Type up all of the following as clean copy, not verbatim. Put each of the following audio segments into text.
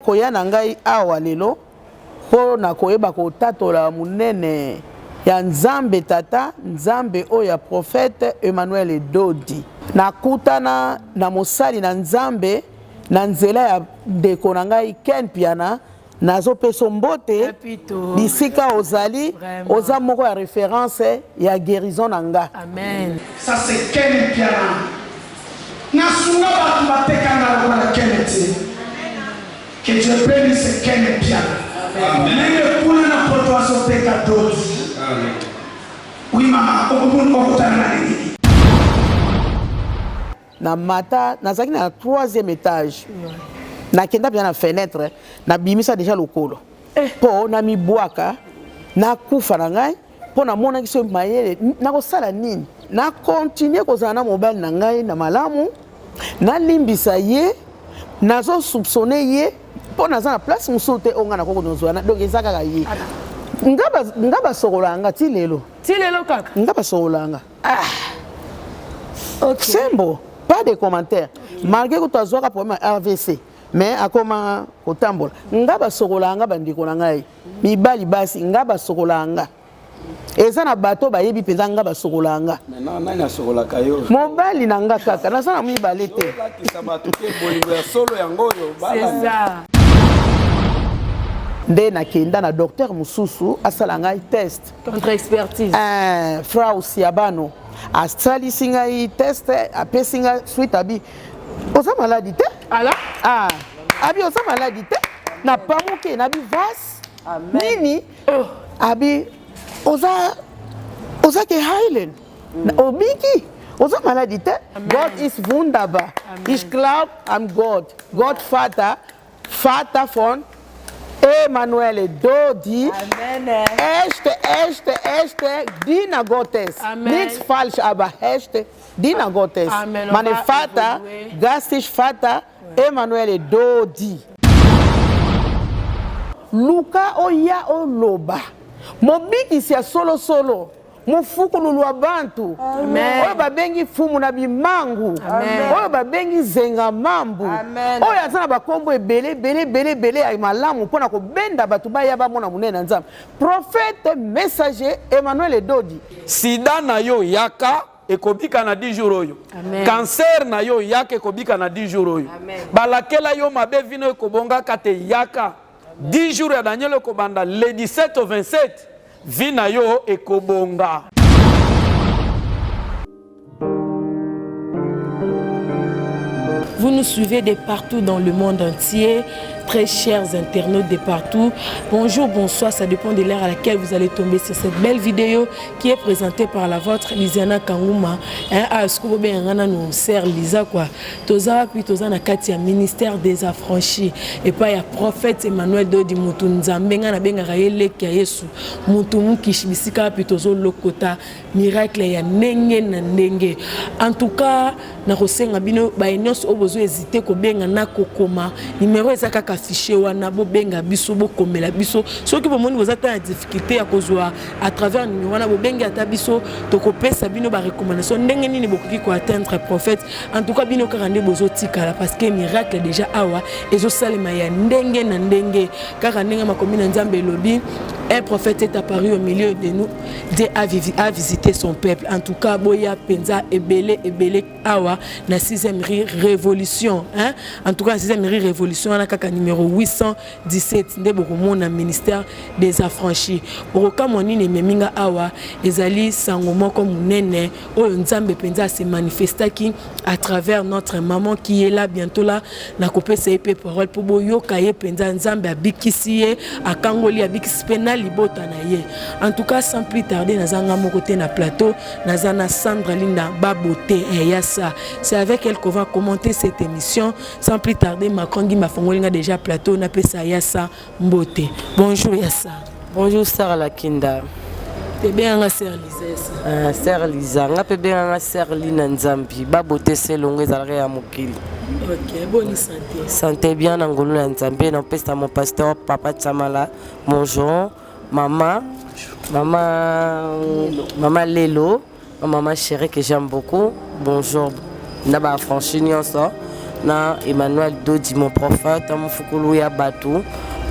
Koya na ngai awa lelo mpo na koyeba kotatola monene ya Nzambe Tata, Nzambe oyo ya prophète Emmanuel Dodi. Nakutana na mosali na Nzambe na nzela ya ndeko na ngai Ken Mpiana. Nazopeso mbote bisika ozali, oza moko ya reference ya guérison na nga. Amen. Ça c'est Ken Mpiana. Nasunga batu bateka nga lokola Ken te. Que Dieu benisse Ken Mpiana. Ndenge kuna na poto azoteka dodi. Oui mama, okutana na nini? Na mata, nazalaki na troisième étage. Nakenda mpenza na fenêtre, nabimisa deja lokolo mpo namibwaka, nakufa na ngai mpo namonaki soki mayele nakosala nini. Na continuer kozala na mobali na ngai na malamu, nalimbisa ye, nazo soupçonner ye mpo naza na place mosusu te oyo ngai nakoki kozwa na, donc eza kaka ye. Nga basokolaka nga ti lelo. Ti lelo kaka? Nga basokolaka nga. Ah. Okay. Sembo, pas de commentaire. Okay. Malgré que azwaka problème ya RVC, mais akoma kotambola. Nga basokolaka nga bandeko na ngai. Mibali basi nga basokolaka nga. Eza na bato bayebi mpenza nga basokolaka nga. Maintenant nani asokolaka yo? Mobali na nga kaka, naza na mibale te. Olakisa bato te bolingo ya solo yango oyo. C'est ça. Nde nakenda na docteur mosusu asala ngai test. Contre expertise. Frau Siabano asalisi ngai test, apesi ngai suite abi oza maladi te? Ala? Ah, abi oza maladi te? Na pamuke na bi vas nini? Oh. Abi oza oza ke Highland. Obiki oza maladi te? God is wunderbar. Ich glaub an God. God Vater, Vater von Emmanuel Dodi. Amen. Echte, echte, echte Diener Gottes. Amen. Nichts falsch, aber echte Diener Gottes. Amen. On Meine va Vater, évoluer. geistig Vater, Emmanuel Dodi. Luka oya oloba. Mobikisi ya solo solo. Mofukululu wa bantu. Amen. Oyo babengi fumu na bimangu. Amen. Oyo babengi zenga mambu. Amen. Oyo aza na bakombo ebele, ebele, ebele, ebele ya malamu mpona kobenda bato baya bamona monene na Nzambe. Prophète messager Emmanuel Dodi. Sida na yo yaka ekobika na 10 jours oyo. Amen. Cancer na yo yaka ekobika na 10 jours oyo. Amen. Balakela yo mabe vino ekobongaka te yaka. 10 jours ya Daniel ekobanda le 17 au 27 vie na yo ekobonga. Vous nous suivez de partout dans le monde entier, très chers internautes de partout. Bonjour, bonsoir, ça dépend de l'heure à laquelle vous allez tomber sur cette belle vidéo qui est présentée par la vôtre Lisiana Kanguma. Hein, ah, ce que vous avez nous sert Lisa quoi. Toza puis toza na kati ya ministère des affranchis et pas ya prophète Emmanuel Dodi mutu Nzambe nga na bengaka ye leki ya Yesu. Mutu mukishi bisika puis tozo lokota miracle ya ndenge na ndenge. En tout cas, nakosenga bino baye nyonso oyo bozo hésiter kobenga na kokoma numéro eza kaka affiché wana, bobenga biso, bokomela biso. Soki bomoni boza ta na difficulté ya kozwa à travers numéro wana, bobengi ata biso, tokopesa bino ba recommandation ndenge nini bokoki ko atteindre prophète. En tout cas bino kaka nde bozotikala parce que miracle déjà awa ezosalema ya ndenge na ndenge, kaka ndenge makomi na Nzambe elobi, un prophète est apparu au milieu de nous, Dieu a visité son peuple. En tout cas boya penza ebele ebele awa na 6e rue Révolution, hein? En tout cas na 6e rue Révolution wana kaka numéro 817 nde bokomona ministère des affranchis. Bokokamwa nini ememi nga awa, ezali sango moko monene oyo Nzambe penza se manifestaki à travers notre maman qui est là bientôt là. Nakopesa ye pe parole po boyoka ye penza Nzambe abikisi ye, akangoli, abikisi pe na libota na ye. En tout cas sans plus tarder, naza nga moko te na plateau, naza na Sandra Linda Babote, eh, ya ça. C'est avec elle qu'on va commenter cette émission. Sans plus tarder, Macron Gimba fongoli nga déjà plateau, na pesa ya ça mbote. Bonjour ya ça. Bonjour Sarah Lakinda. Te benga sœur Lisa. Ah, sœur Lisa, nga pe benga nga sœur Lina Nzambi. Ba beauté selongo ezalaka ya mokili. OK, bonne santé. Santé bien na ngolu na Nzambe, na pesa mon pasteur papa Tsamala. Bonjour maman. Maman maman Lelo, ma maman chérie que j'aime beaucoup. Bonjour na ba franchi nyonso. Na Emmanuel Dodi mon prophète, mufukulu ya batu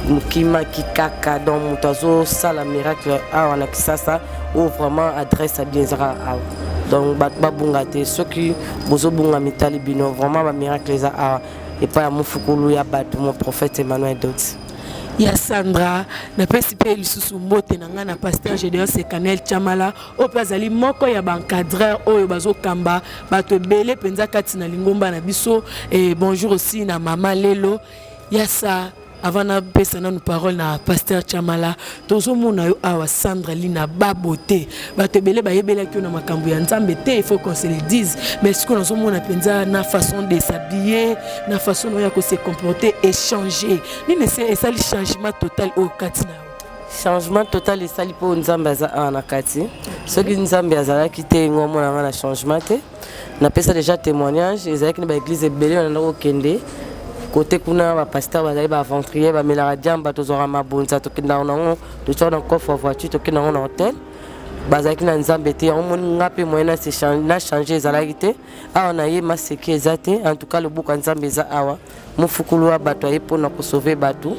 mokimaki kaka donc moto azosala miracle awa na Kisasa oyo vraiment adresse ya bien ezaka awa donc bato babunga te soki bozobunga mitali bino vraiment bamiracle eza awa epai ya mofukulu ya bato mon prophète Emmanuel Dodi. Ya Sandra, napesi mpe lisusu mbote na ngai na pasteur Gedeon Sekanel Chamala oyo mpe azali moko ya baencadreur oyo bazokamba bato ebele mpenza kati na lingomba na biso. Et bonjour aussi na mama Lelo Yasa. Avant napesa nanu parole na pasteur Chamala, tozomona yo awa Sandra Lina babote bato ebele bayebelaki yo na makambo ya Nzambe te, il faut qu'on se le dise, mais sikoyo nazomona mpenza na façon de s'habiller, na façon na yo ya ko se comporter échanger nini esali changement total oyo kati na yo? Changement total esali mpo Nzambe aza awa na kati. Soki Nzambe azalaki te, ngo omona nga na changement te. Napesa déjà témoignage, ezalaki na baeglise ebele na kokende kote kuna, bapasteur bazali baaventurier, bamelaka diamba, tozwaka mabonza, tokendaka nango, totiaka na coffre ya voiture, tokende yango na hotel. Bazalaki na Nzambe te. Yango moni nga mpe moyen na change ezalaki te. Awa na ye maseki eza te. En tout cas loboko ya Nzambe eza awa, mofukulu wa bato aye mpona kosauve bato.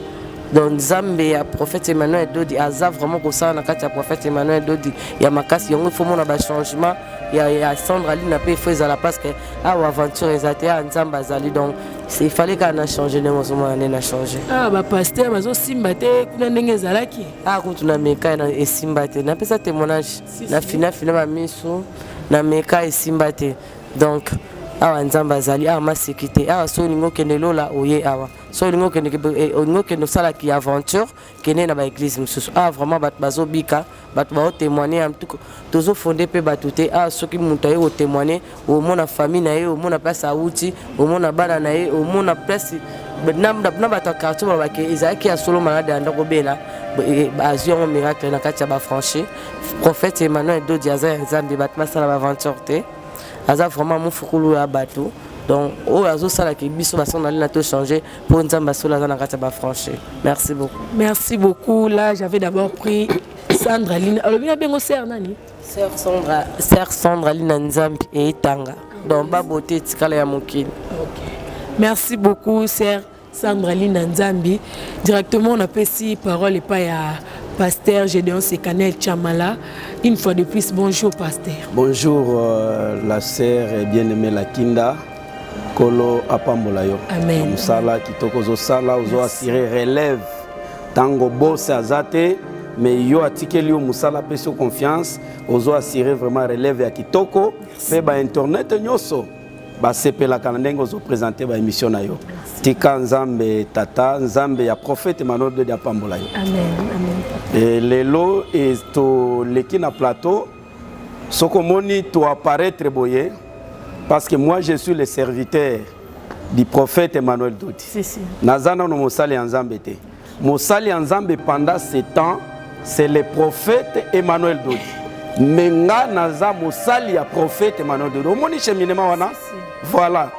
Donc Nzambe ya prophète Emmanuel Dodi aza vraiment kosala na kati ya prophète Emmanuel Dodi ya makasi. Yango ifo mona bachangement ya Sandra Lina mpe ifo ezala, parce que awa aventure eza te, awa Nzambe azali. Donc il fallait kaka na change ndenge ozomona nde na change. Awa bapasteur bazosimba te kuna ndenge ezalaki. Awa kutu na meka na esimba te. Napesa témoignage na fina fina bamisu na meka, esimba te. Donc awa Nzambe azali, awa maseki te. Awa so olingi okende lola, oye awa. So olingi okende, olingi okende osalaki aventure, kende na baeglise mosusu. Awa vraiment bato bazobika, bato baotémoigne ya mtuko, tozofonde mpe bato te. Awa soki moto aye kotémoigne, omona famille na ye, omona place awuti, omona bana na ye, omona place na bato ya quartier balobaki ezalaki ya solo malade ya ndako bela, azwi yango miracle na kati ya bafranchi. Prophète Emmanuel Dodi aza ya Nzambe, bato basala baaventure te. Aza vraiment mofukulu ya bato. Donc oyo azosalaka biso basonali na tochange mpo Nzambe asolo aza na kati ya bafranchi. Merci beaucoup. Merci beaucoup. Là, j'avais d'abord pris Sandra Lina, alobi na bengo sœur nani? Sœur Sandra, sœur Sandra Lina Nzambe eyetanga. Donc babote etikala ya mokili. Merci beaucoup, sœur Sandra Lina Nzambi. Directement, on apesi parole epai ya pasteur Gédéon Sekanel Chamala. Une fois de plus, bonjour pasteur. Bonjour la sœur bien-aimée Lakinda. Kolo apambola yo. Amen. Mosala kitoko ozosala, ozo assurer relève. Tango boss aza te, mais yo atikeli yo mosala, apesi yo confiance, ozo assurer vraiment relève ya kitoko. Mpe ba internet nyonso basepelaka na ndenge ozoprésente ba émission na yo. Tika Nzambe Tata, Nzambe ya prophète Emmanuel Dodi apambola yo. Amen. Amen. E lelo toleki na plateau, soki omoni toapparaître boye, parce que moi je suis le serviteur du prophète Emmanuel Dodi. Si, si. Naza nano mosali ya Nzambe te. Mosali ya Nzambe pendant ce temps, c'est le prophète Emmanuel Dodi, mais nga naza mosali ya prophète Emmanuel Dodi. Omoni cheminement wana? Voilà.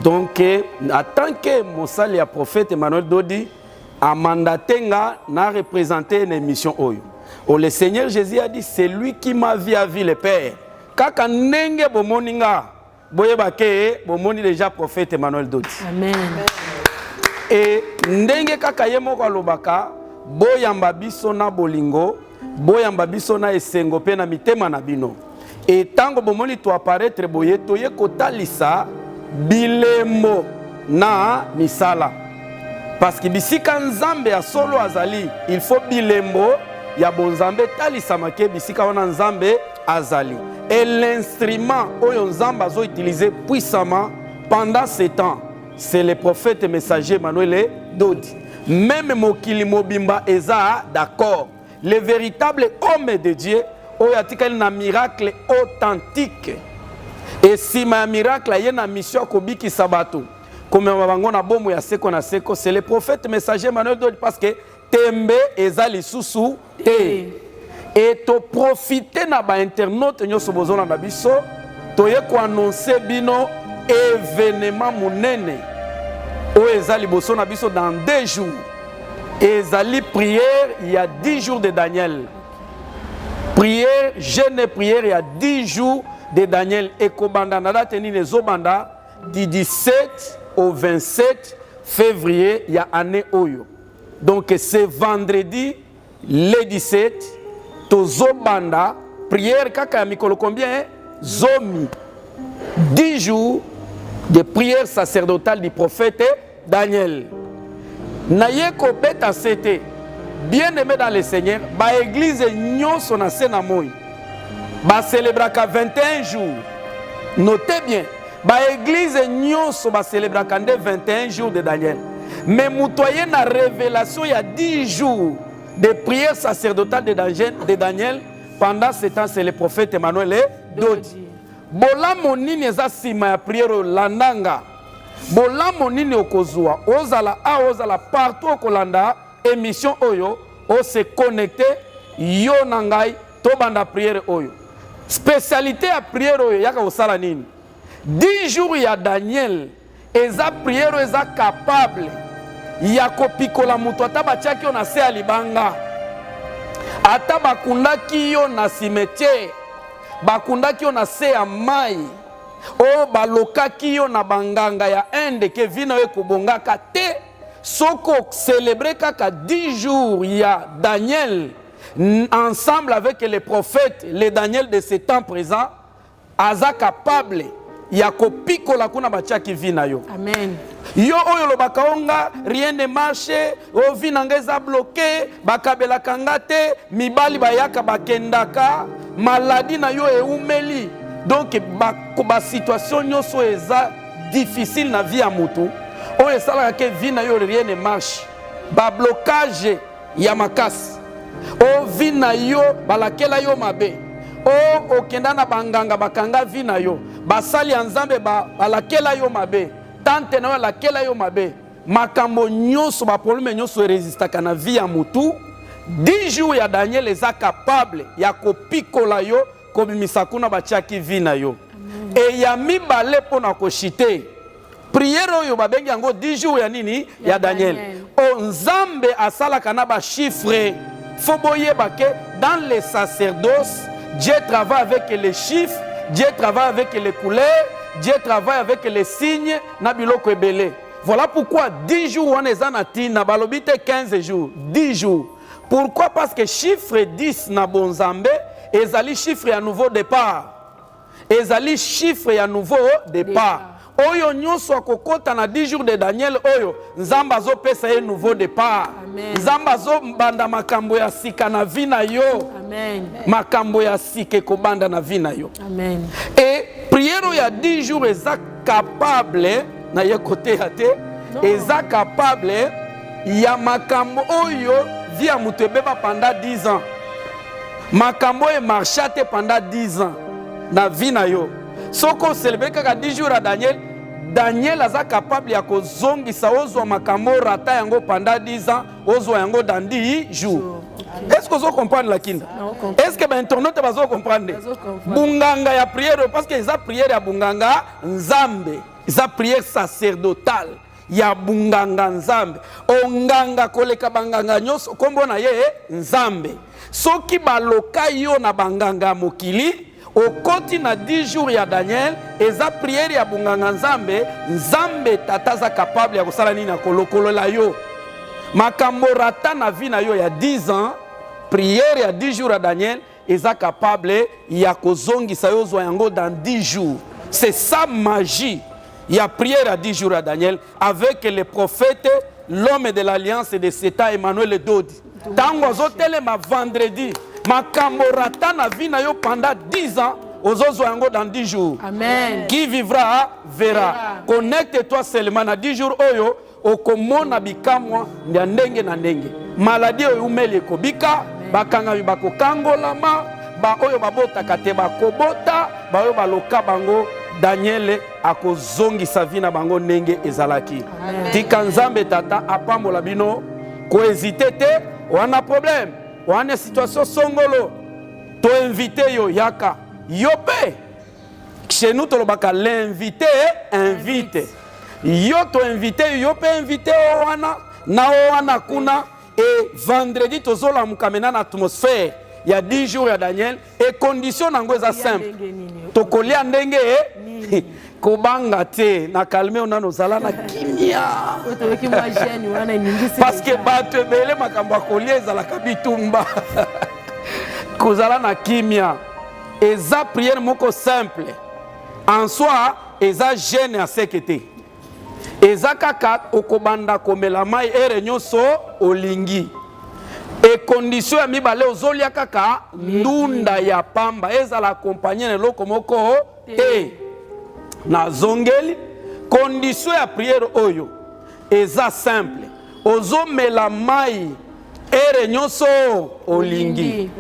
Donc en tant que mosali ya prophète Emmanuel Dodi, amandate nga na représenter une émission oyo. Oh, le Seigneur Jésus a dit: "Celui qui m'a vu a vu le Père." Kaka ndenge bomoni nga, boyeba ke bomoni déjà prophète Emmanuel Dodi. Amen. E ndenge kaka ye moko alobaka, boyamba biso na bolingo, boyamba biso na esengo mpe na mitema na bino. E ntango bomoni toapparaître boye, toye kotalisa bilembo na misala, parce que bisika Nzambe ya solo azali, il faut bilembo ya bonzambe etalisama ke bisika wana Nzambe azali. Et l'instrument oyo Nzambe azoutiliser puissamment pendant ce temps, c'est le prophète messager Emmanuel Dodi. Même mokili mobimba eza d'accord, le véritable homme de Dieu oyo atikali na miracle authentique. E nsima ya miracle, aye na mission ya kobikisa bato, komema bango na bomo ya seko na seko. C'est le prophète messager Emmanuel Dodi, parce que tembe eza lisusu te. E toprofite na bainternaute nyonso bozolanda biso, toye koannonce bino événement monene oyo eza liboso na biso dans 2 jours. Ezali prière ya 10 jours de Daniel, prière, jeûne, prière ya 10 jours de Daniel. Ekobanda na date nini? Ezobanda du 17 au 27 février ya année oyo. Donc c'est vendredi le 17 tozobanda prière kaka ya mikolo combien? Zomi. 10 jours de prière sacerdotale du prophète Daniel. Naye kobeta sete bien aimé dans le Seigneur, ba église nyonso na se na moi ba célébraka 21 jours. Notez bien, ba église nyonso ba célébraka nde 21 jours de Daniel. Mais moto aye na révélation ya 10 jours de prière sacerdotale de Daniel, de Daniel pendant ce temps c'est le prophète Emmanuel Dodi. Bolamu nini eza nsima ya prière oyo? Landa nga. Bolamu nini okozwa? Ozala awa, ozala partout, okolanda émission oyo, ose connecte yo na ngai, tobanda prière oyo. Spécialité ya prière oyo yaka kosala nini? 10 jours ya Daniel eza prière oyo eza capable ya kopikola moto ata batiaki yo na se ya libanga, ata bakundaki yo na cimetière, bakundaki yo na se ya mai, oyo balokaki yo na banganga ya Inde ke vi na yo ekobongaka te. Soki ocelebre kaka 10 jours ya Daniel ensemble avec les prophètes, les Daniel de ce temps présent, aza capable ya kopikola kuna batiaki vi na yo. Amen. Yo oyo olobaka o nga rien ne marche, o vi na nga eza bloqué, bakabelaka nga te, mibali bayaka bakendaka, maladie na yo eumeli. Donc ba situation nyonso eza difficile na vie ya mutu oyo esalaka ke vie na yo rien ne marche, ba blocage ya makasi, o vie na yo balakela yo mabe, o okenda na banganga bakanga vie na yo, basali ya Nzambe balakela yo mabe, tante na yo alakela yo mabe, makambo nyonso, ba problème nyonso eresistaka na vie ya mutu. 10 jours ya Daniel eza capable ya kopikola yo, kobimisa kuna batiaki vie na yo. E ya mibale mpo na koshite prière oyo babengi yango 10 jours ya nini? Ya Daniel. O Nzambe asalaka na ba chiffres. Faut boyeba ke dans les sacerdoces, Dieu travaille avec les chiffres, Dieu travaille avec les couleurs, Dieu travaille avec les signes na biloko ebele. Voilà pourquoi 10 jours wana eza na ntina, balobi te 15 jours, 10 jours. Pourquoi? Parce que chiffre 10 na bonzambe ezali chiffre ya nouveau départ. Ezali chiffre ya nouveau départ. Oyo nyonso akokota na 10 jours de Daniel oyo, Nzambe azopesa ye nouveau départ. Nzambe azobanda makambo ya sika na vie na yo. Amen. Makambo ya sika ekobanda na vie na yo. Amen. Et prière oyo ya 10 jours eza capable na ye koteya te, eza capable ya makambo oyo vie ya moto ebeba pendant 10 ans, makambo oyo emarcha te pendant 10 ans na vie na yo. Soki ocelebre kaka 10 jours ya Daniel, Daniel aza capable ya kozongisa ozwa makambo orata yango pendant 10 ans, ozwa yango dans 10 jours. Est-ce que ozo comprendre la kinda? Est-ce que ba internaute bazo comprendre bunganga ya prière? Parce que eza prière ya bunganga Nzambe, eza prière sacerdotale ya bunganga Nzambe. Onganga koleka banganga nyonso, kombo na ye Nzambe. Soki baloka yo na banganga ya mokili, okoti na 10 jours ya Daniel, eza prière ya bunganga Nzambe. Nzambe tata aza capable ya kosala nini? Ya kolokolola yo makambo rata na vie na yo ya 10 ans. Prière ya 10 jours ya Daniel eza capable ya kozongisa yo ozwa yango dans 10 jours. C'est ça magie ya prière ya 10 jours ya Daniel avec le prophète, l'homme de l'alliance de Seta, Emmanuel Dodi. Ntango azotelema vendredi, makambo rata na vie na yo pendant 10 ans, ozozwa yango dans 10 jours. Amen. Qui vivra verra. Connecte-toi seulement na 10 jours oyo, okomona bikamwa ya ndenge na ndenge. Maladie oyo umeli ekobika, bakangami bakokangolama, baoyo babotaka te bakobota, baoyo baloka bango Daniel akozongisa vie na bango ndenge ezalaki. Tika Nzambe tata apambola bino. Kohésite te, wana problème, wana situation songolo, toinvite yo yaka yo pe. Chez nous tolobaka l'invité invite. Yo toinvite yo pe invite o wana na o wana kuna. Et vendredi tozolamuka mena na atmosphère ya 10 jours ya Daniel. Et condition nango eza simple, tokolia ndenge. Kobanga te, na calme yo nano, zala na kimia. Parce que bato ebele makambo ya kolia ezalaka bitumba. Kozala na kimia eza prière moko simple en soi, eza jeûne ya seke te, eza kaka okobanda komela mai ere nyonso olingi. E condition ya mibale, ozolia kaka ndunda ya pamba, ezala accompagne na eloko moko te. Nazongeli condition ya prière oyo eza simple: ozomela mai ere nyonso olingi.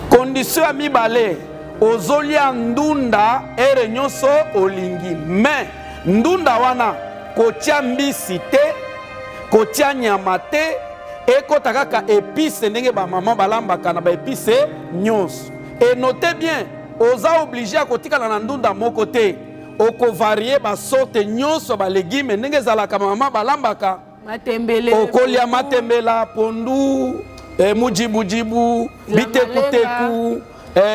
Condition ya mibale, ozolia ndunda ere nyonso olingi, mais ndunda wana kotia mbisi te, kotia nyama te, ekota kaka épice ndenge bamama balambaka na baépice nyonso. E note bien, oza obligé ya kotikala na ndunda moko te, okovarie basorte nyonso ya balégume ndenge ezalaka mama balambaka. Matembele. Okolia matembela, pondu, mujibujibu, bitekuteku,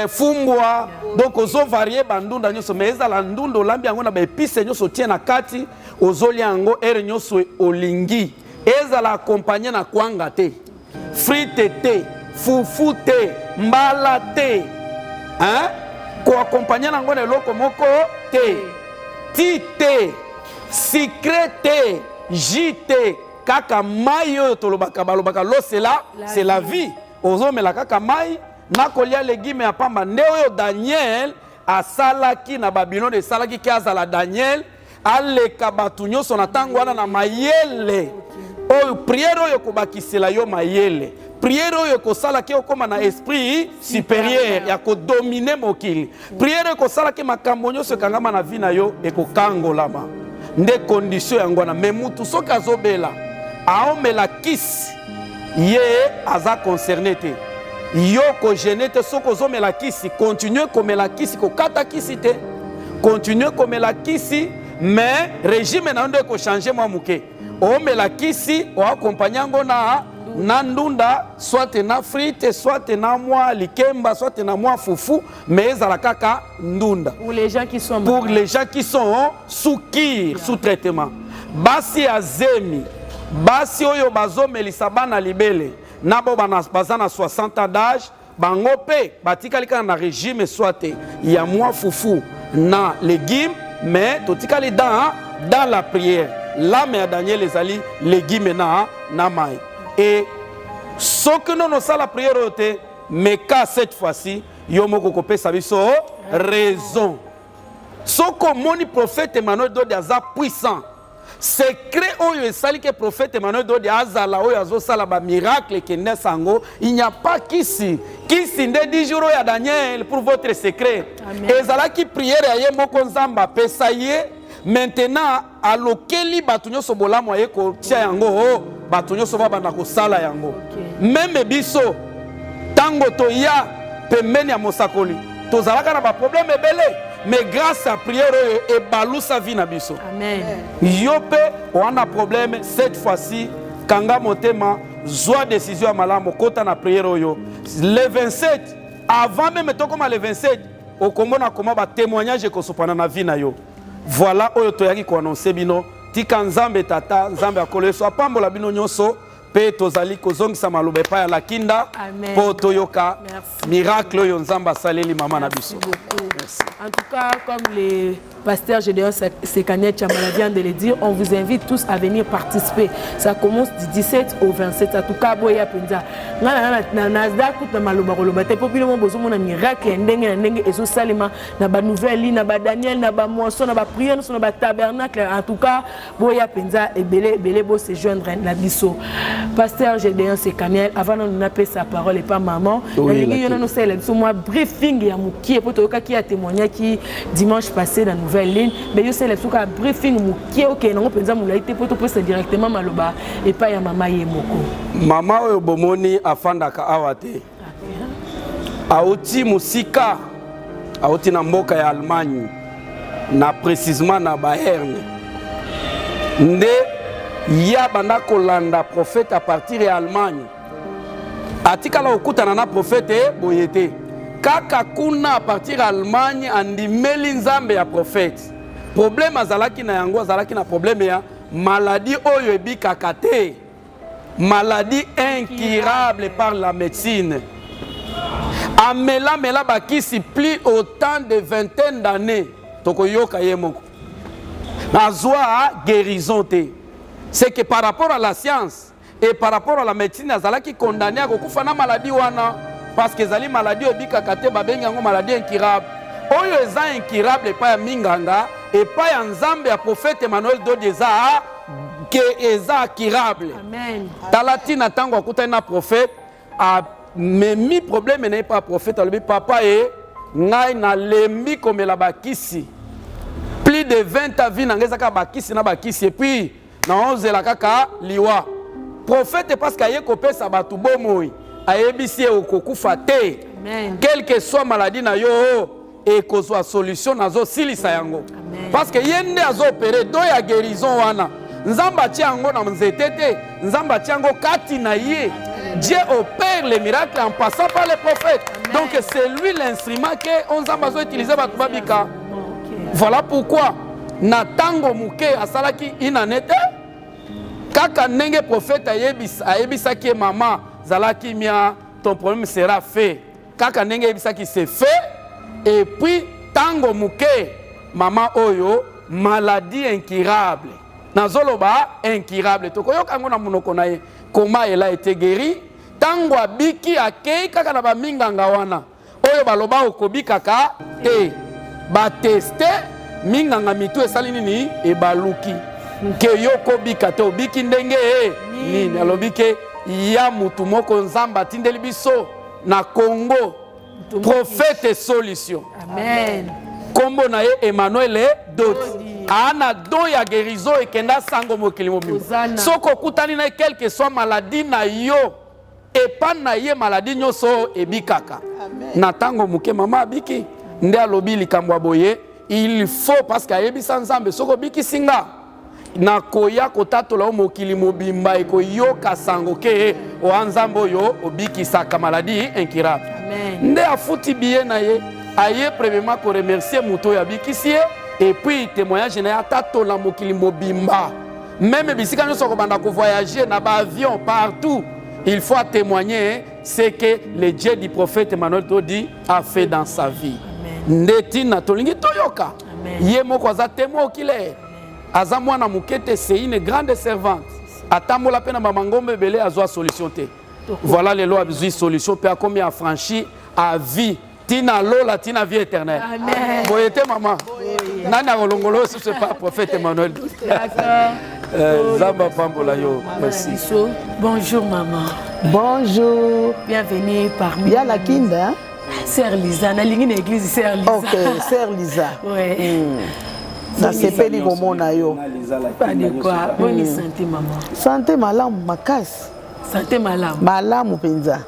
fumbwa. Donc ozovarie bandunda nyonso, mais ezala ndunda olambi yango na baépice nyonso otie na kati, ozolia yango ere nyonso olingi. Ezala accompagné na kwanga te, frite te, fufu te, mbala te, hein? Koaccompagne nango na eloko moko te, ti te, sucré te, jus te, kaka mai oyo tolobaka, balobaka l'eau c'est la, c'est la vie. Ozomela kaka mai na kolia légume ya pamba. Nde oyo Daniel asalaki na Babylone esalaki ke azala Daniel aleka bato nyonso na ntango wana na mayele. Oyo prière oyo ekobakisela yo mayele, prière oyo ekosalaki okóma na esprit supérieur ya kodomine mokili, prière ekosalaki makambo nyonso ekangama na vie na yo ekokangolama. Nde condition yango wana. Mais mutu soki azobela, aomela kisi, ye aza concerné te. Yo kojeûner te. Soki ozomela kisi, continue komela kisi, kokata kisi te, continue komela kisi, mais régime na yo nde ekochange mwa moke. Omela kisi, oaccompagne yango na ndunda, soit na frite, soit na mwa likemba, soit na mwa fufu, mais ezala kaka ndunda. Pour les gens qui sont Pour les gens qui sont sous cure, sous traitement, basi ya zemi, basi oyo bazomelisa bana libele, na bo baza na 60 ans d'âge, bango mpe batikali kaka na régime, soit ya mwa fufu na légume, mais totikali dans la prière. L'âme ya Daniel ezali légume na mai. E soki nono osala prière oyo te, meka cette fois-ci, yo moko kopesa biso raison. Soki omoni prophète Emmanuel Dodi aza puissant, secret oyo esali ke prophète Emmanuel Dodi azala oyo azosala bamiracle ekende sango, il n'y a pas kisi. Kisi nde 10 jours oyo ya Daniel. Pour votre secret, ezalaki prière ya ye moko Nzambe apesa ye. Maintenant alokeli bato nyonso bolamu, aye kotia yango, oh, bato nyonso babanda kosala yango. Même biso, ntango toya pembeni ya mosakoli, tozalaka na baproblème ebele, mais grâce à prière oyo ebalusa vie na biso. Amen. Yo mpe owana problème, cette fois-ci kanga motema, zwa décision ya malamu, kota na prière oyo le 27. Avant même tokóma le 27, okomona koma batémoignage ekosopana na vie na yo. Voilà oyo toyaki koannonce bino. Tika Nzambe Tata, Nzambe ya Nkolo Yesu apambola bino nyonso. Mpe tozali kozongisa maloba epai ya Lakinda mpo toyoka miracle oyo Nzambe asaleli mama na biso. Merci. En tout cas, comme les pasteurs Gédéon Sekania Chamala vient de le dire, on vous invite tous à venir participer. Ça commence du 17 au 27. En tout cas, boya penza. Nga na naza kuta maloba koloba te po bino mo bozomona miracle ya ndenge na ndenge ezosalema na ba nouvelle, na ba Daniel, na ba moisson, na ba prière, na ba tabernacle. En tout cas, boya penza ebele ebele, bo se joindre na biso. Pasteur Gédéon Sekaniel, avant nanu napesa parole epa maman, nalingi yo nanu osalela biso mwa briefing ya mokie, po toyokaki ya témoignaki dimanche passé na nouvelle ligne, mais yo osalela biso kaka briefing mokie, okende nango mpenza molai te, po topesa directement maloba epai ya mama ye moko. Mama oyo bomoni afandaka awa te, auti mosika, auti na mboka ya Allemagne, na précisement na Bayern. Nde ye abanda kolanda prophète à partir ya Allemagne. Atikala kokutana na prophète boye te, kaka kuna à partir ya Allemagne andimeli Nzambe ya prophète. Problème azalaki na yango, azalaki na problème ya maladie oyo ebikaka te, maladie incurable par la médecine. Amela mela bakisi plus autant de vingtaine d'années, tokoyoka ye moko azwa guérison te. C'est que par rapport à la science et par rapport à la médecine, azalaki condamné akokufa na maladie wana, parce que ezali maladie oyo ebikaka te, babengi yango maladie incurable. Oyo eza incurable epai ya minganga, epai ya Nzambe ya prophète Emmanuel Dodi eza ke eza curable. Amen. Tala ntina ntango akutani na prophète, amemi problème na ye pa prophète, alobi papa ye ngai nalembi komela bakisi plus de 20 ans, vie na ngai eza kaka bakisi na bakisi, et puis naozela kaka liwa. Prophète, parce que aye kopesa bato bomoi, ayebisi ye okokufa te. Amen. Quelle que soit maladie na yo, ekozwa solution, nazosilisa yango. Parce que ye nde azoopérer don ya guérison wana. Nzambe atia yango na nzete te, Nzambe atia yango kati na ye. Dieu opère les miracles en passant par les prophètes. Donc c'est lui l'instrument que Nzambe azoutiliser bato babika. Voilà pourquoi na ntango moke asalaki inane te, kaka ndenge prophète ayebisaki ye, mama zalaki mia, ton problème sera fait. Kaka ndenge ayebisaki, c'est fait. Et puis ntango moke mama oyo maladie incurable, nazoloba incurable, tokoyoka yango na monoko na ye comment elle a été guérie. Ntango abiki, akei kaka na baminganga wana oyo baloba okobikaka te, batester minganga, mitu esali nini, ebaluki ke yo kobika te, obiki ndenge nini? Alobi ke ya mutu moko Nzambe atindeli biso na Congo, prophète solution. Amen. Nkombo na ye Emmanuel Dodi, aa na don ya guérison, ekenda sango mokili mobimba. Hosanna. Soki okutani na ye, quelque soit maladie na yo, epa na ye maladie nyonso ebikaka. Na ntango moke mama abiki. Nde alobi likambo ya boye, il faut, parce que ayebisa Nzambe, soki obikisi nga, nakoya kotatola yo, mokili mobimba ekoyoka sango ke oa Nzambe oyo obikisaka maladie incurable. Amen. Nde afuti billet na ye, aye premièrement koremercier moto oyo abikisi ye, et puis témoignage na ye, atatola mokili mobimba, même bisika nyonso akobanda kovoyager na baavion, partout il faut témoigner ce que le Dieu du prophète Emmanuel Dodi a fait dans sa vie. Nde ntina tolingi toyoka ye moko, aza témoin oculaire, aza mwana moke te, c'est une grande servante, atambola mpe na bamangombe ebele, azwa solution te. Voilà, lelo azwi solution mpe akomi affranchi à vie, tina lola, tina vie éternelle. Amen. Boye te mama, nani akolongola oyo susu epa prophète Emmanuel? D'accord. Nzambe apambola yo, merci. Biso. Bonjour maman. Bonjour. Bienvenue parmi. Ya la Kinda, hein? Sœur Lisa, nalingi na église Sœur Lisa. Ok, sœur Lisa. Ouais. Nasepeli komona yo. Pas de quoi. Bonne santé maman. Santé malamu makasi. Santé malamu. Malamu mpenza.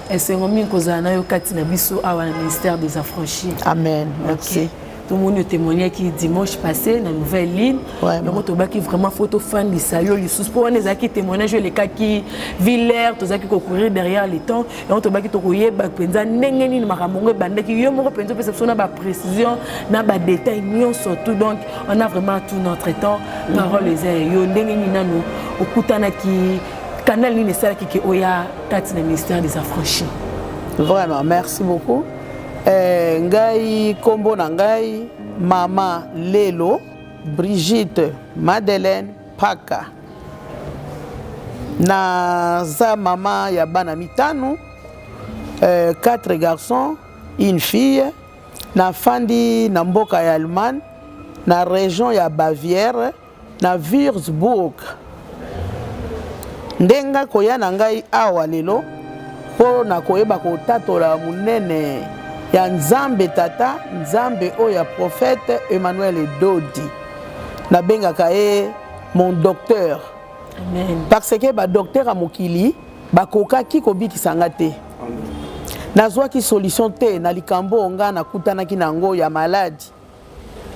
Esengo mingi kozala na yo kati na biso awa na ministère des Affranchis. Amen. Merci. Ok. Tomoni otémoignaki dimanche passé na nouvelle ligne. Yango tobaki vraiment faut tofandisa yo lisusu, mpo wana ezalaki témoignage oyo elekaki vilaire, tozalaki kocourir derrière le temps. Yango tobaki tokoyeba mpenza ndenge nini makambo yango ebandaki, yo moko mpenza opesa biso na baprécision na badétail nyonso tout. Donc on a vraiment tout notre temps, parole eza ya yo. Ndenge nini nanu okutanaki, canal nini esalaki ke oya kati na ministère des Affranchis? Vraiment, merci beaucoup. Ngai kombo na ngai mama Lelo Brigitte Madeleine Paka. Naza mama ya bana mitano, quatre garçons, une fille. Nafandi na mboka ya Allemagne, na région ya Bavière, na Würzburg. Nde ngai koya na ngai awa lelo mpo na koyeba kotatola monene ya Nzambe Tata, Nzambe oyo ya prophète Emmanuel Dodi. Nabengaka ye mon docteur. Amen. Parce que badocteur ya mokili bakokaki kobikisa nga te. Nazwaki solution te na likambo oyo nga nakutanaki na yango ya maladi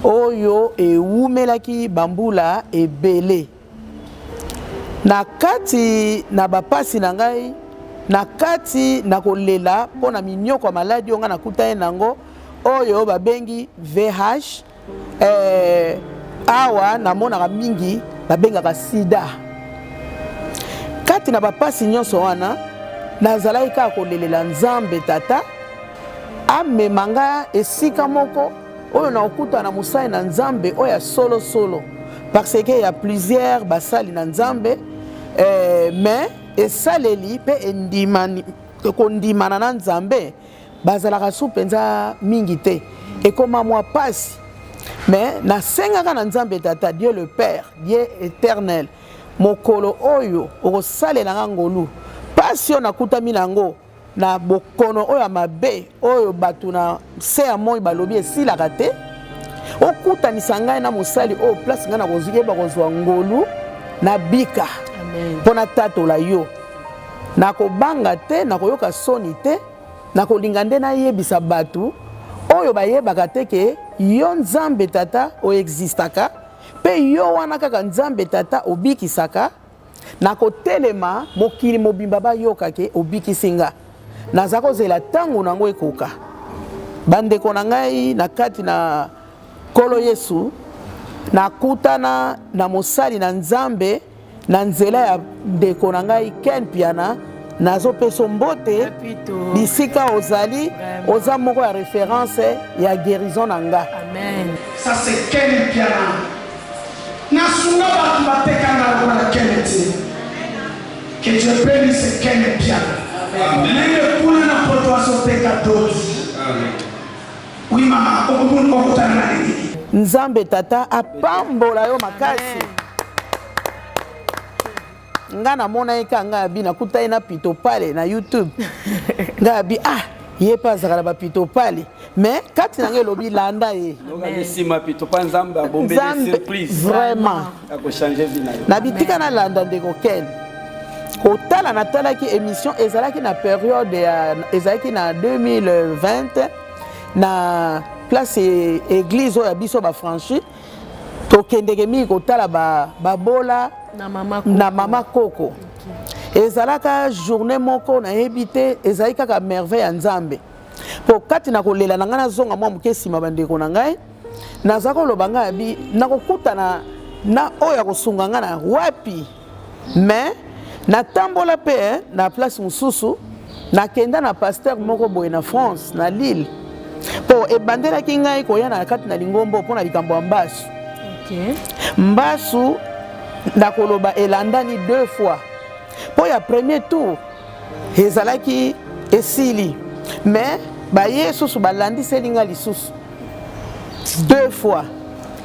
oyo ewumelaki bambula ebele. Na kati na bapasi na ngai, na kati na kolela mpo na minyoko ya maladi oyo ngai nakutani na yango, oyo babengi VH. eh, awa namonaka mingi babengaka sida. Kati na bapasi nyonso wana nazalaki kaka kolelela Nzambe Tata amema nga esika moko oyo nakokutana na mosali na Nzambe oyo ya solo solo, parce que ya plusieurs basali na Nzambe eh, mais esaleli mpe endimani kondimana na Nzambe bazalaka su mpenza mingi te, ekoma mwa pasi. Mais nasengaka na Nzambe Tata, Dieu le Père, Dieu éternel, mokolo oyo okosalela nga ngolu, pasi oyo nakutami na yango na bokono oyo ya mabe oyo bato na se ya moi balobi esilaka te, okutanisa ngai na mosali oyo place ngai nakoyeba kozwa ngolu nabika mpo natatola yo. Nakobanga te, nakoyoka soni te, nakolinga nde nayebisa bato oyo bayebaka te ke yo Nzambe Tata oexistaka, mpe yo wana kaka Nzambe Tata obikisaka. Nakotelema mokili mobimba bayoka ke obikisi nga. Naza kozela ntango nango ekoka. Bandeko na ngai na kati na Nkolo Yesu, nakutana na mosali na Nzambe na nzela ya ndeko na ngai Ken Piana. Nazopesa mbote bisika ozali, oza moko ya référence ya guérison na nga. Amen. Ça c'est Ken Piana. Nasunga bato bateka nga lokola Ken te. Que Dieu bénisse Ken Piana. Ndenge kuna na poto azoteka dodi. Oui mama, okokutana na nini? Nzambe Tata apambola yo makasi. Nga namona ye kaka, nga abi nakuta ye na Pito Pale na YouTube. Nga abi ah, ye mpe azalaka na bapito pale, mais kati na ngai elobi landa ye. Nsima Pito pa Nzambe abombeli surprise vraiment akochange vie na yo. Na bitika nalanda ndeko Ken kotala, natalaki émission ezalaki na période ya ezalaki na 2020 na place église oyo ya biso bafranchi tokendeke mingi kotala babola na mama Koko. Na mama Koko. Ezalaka journée moko nayebi te, ezalaki kaka merveille ya Nzambe. Mpo kati na kolela na ngai, nazonga mwa moke nsima, bandeko na ngai, naza koloba ngai abi nakokutana na oyo akosunga ngai na wapi. Mais natambola mpe na place mosusu, nakenda na pasteur moko boye na France, na Lille, mpo ebandelaki ngai koya na kati na lingombo mpo na likambo ya mbasu. Mbasu nakoloba elandani deux fois, mpo ya premier tour ezalaki esili, mais baye susu balandiseli ngai lisusu deux fois,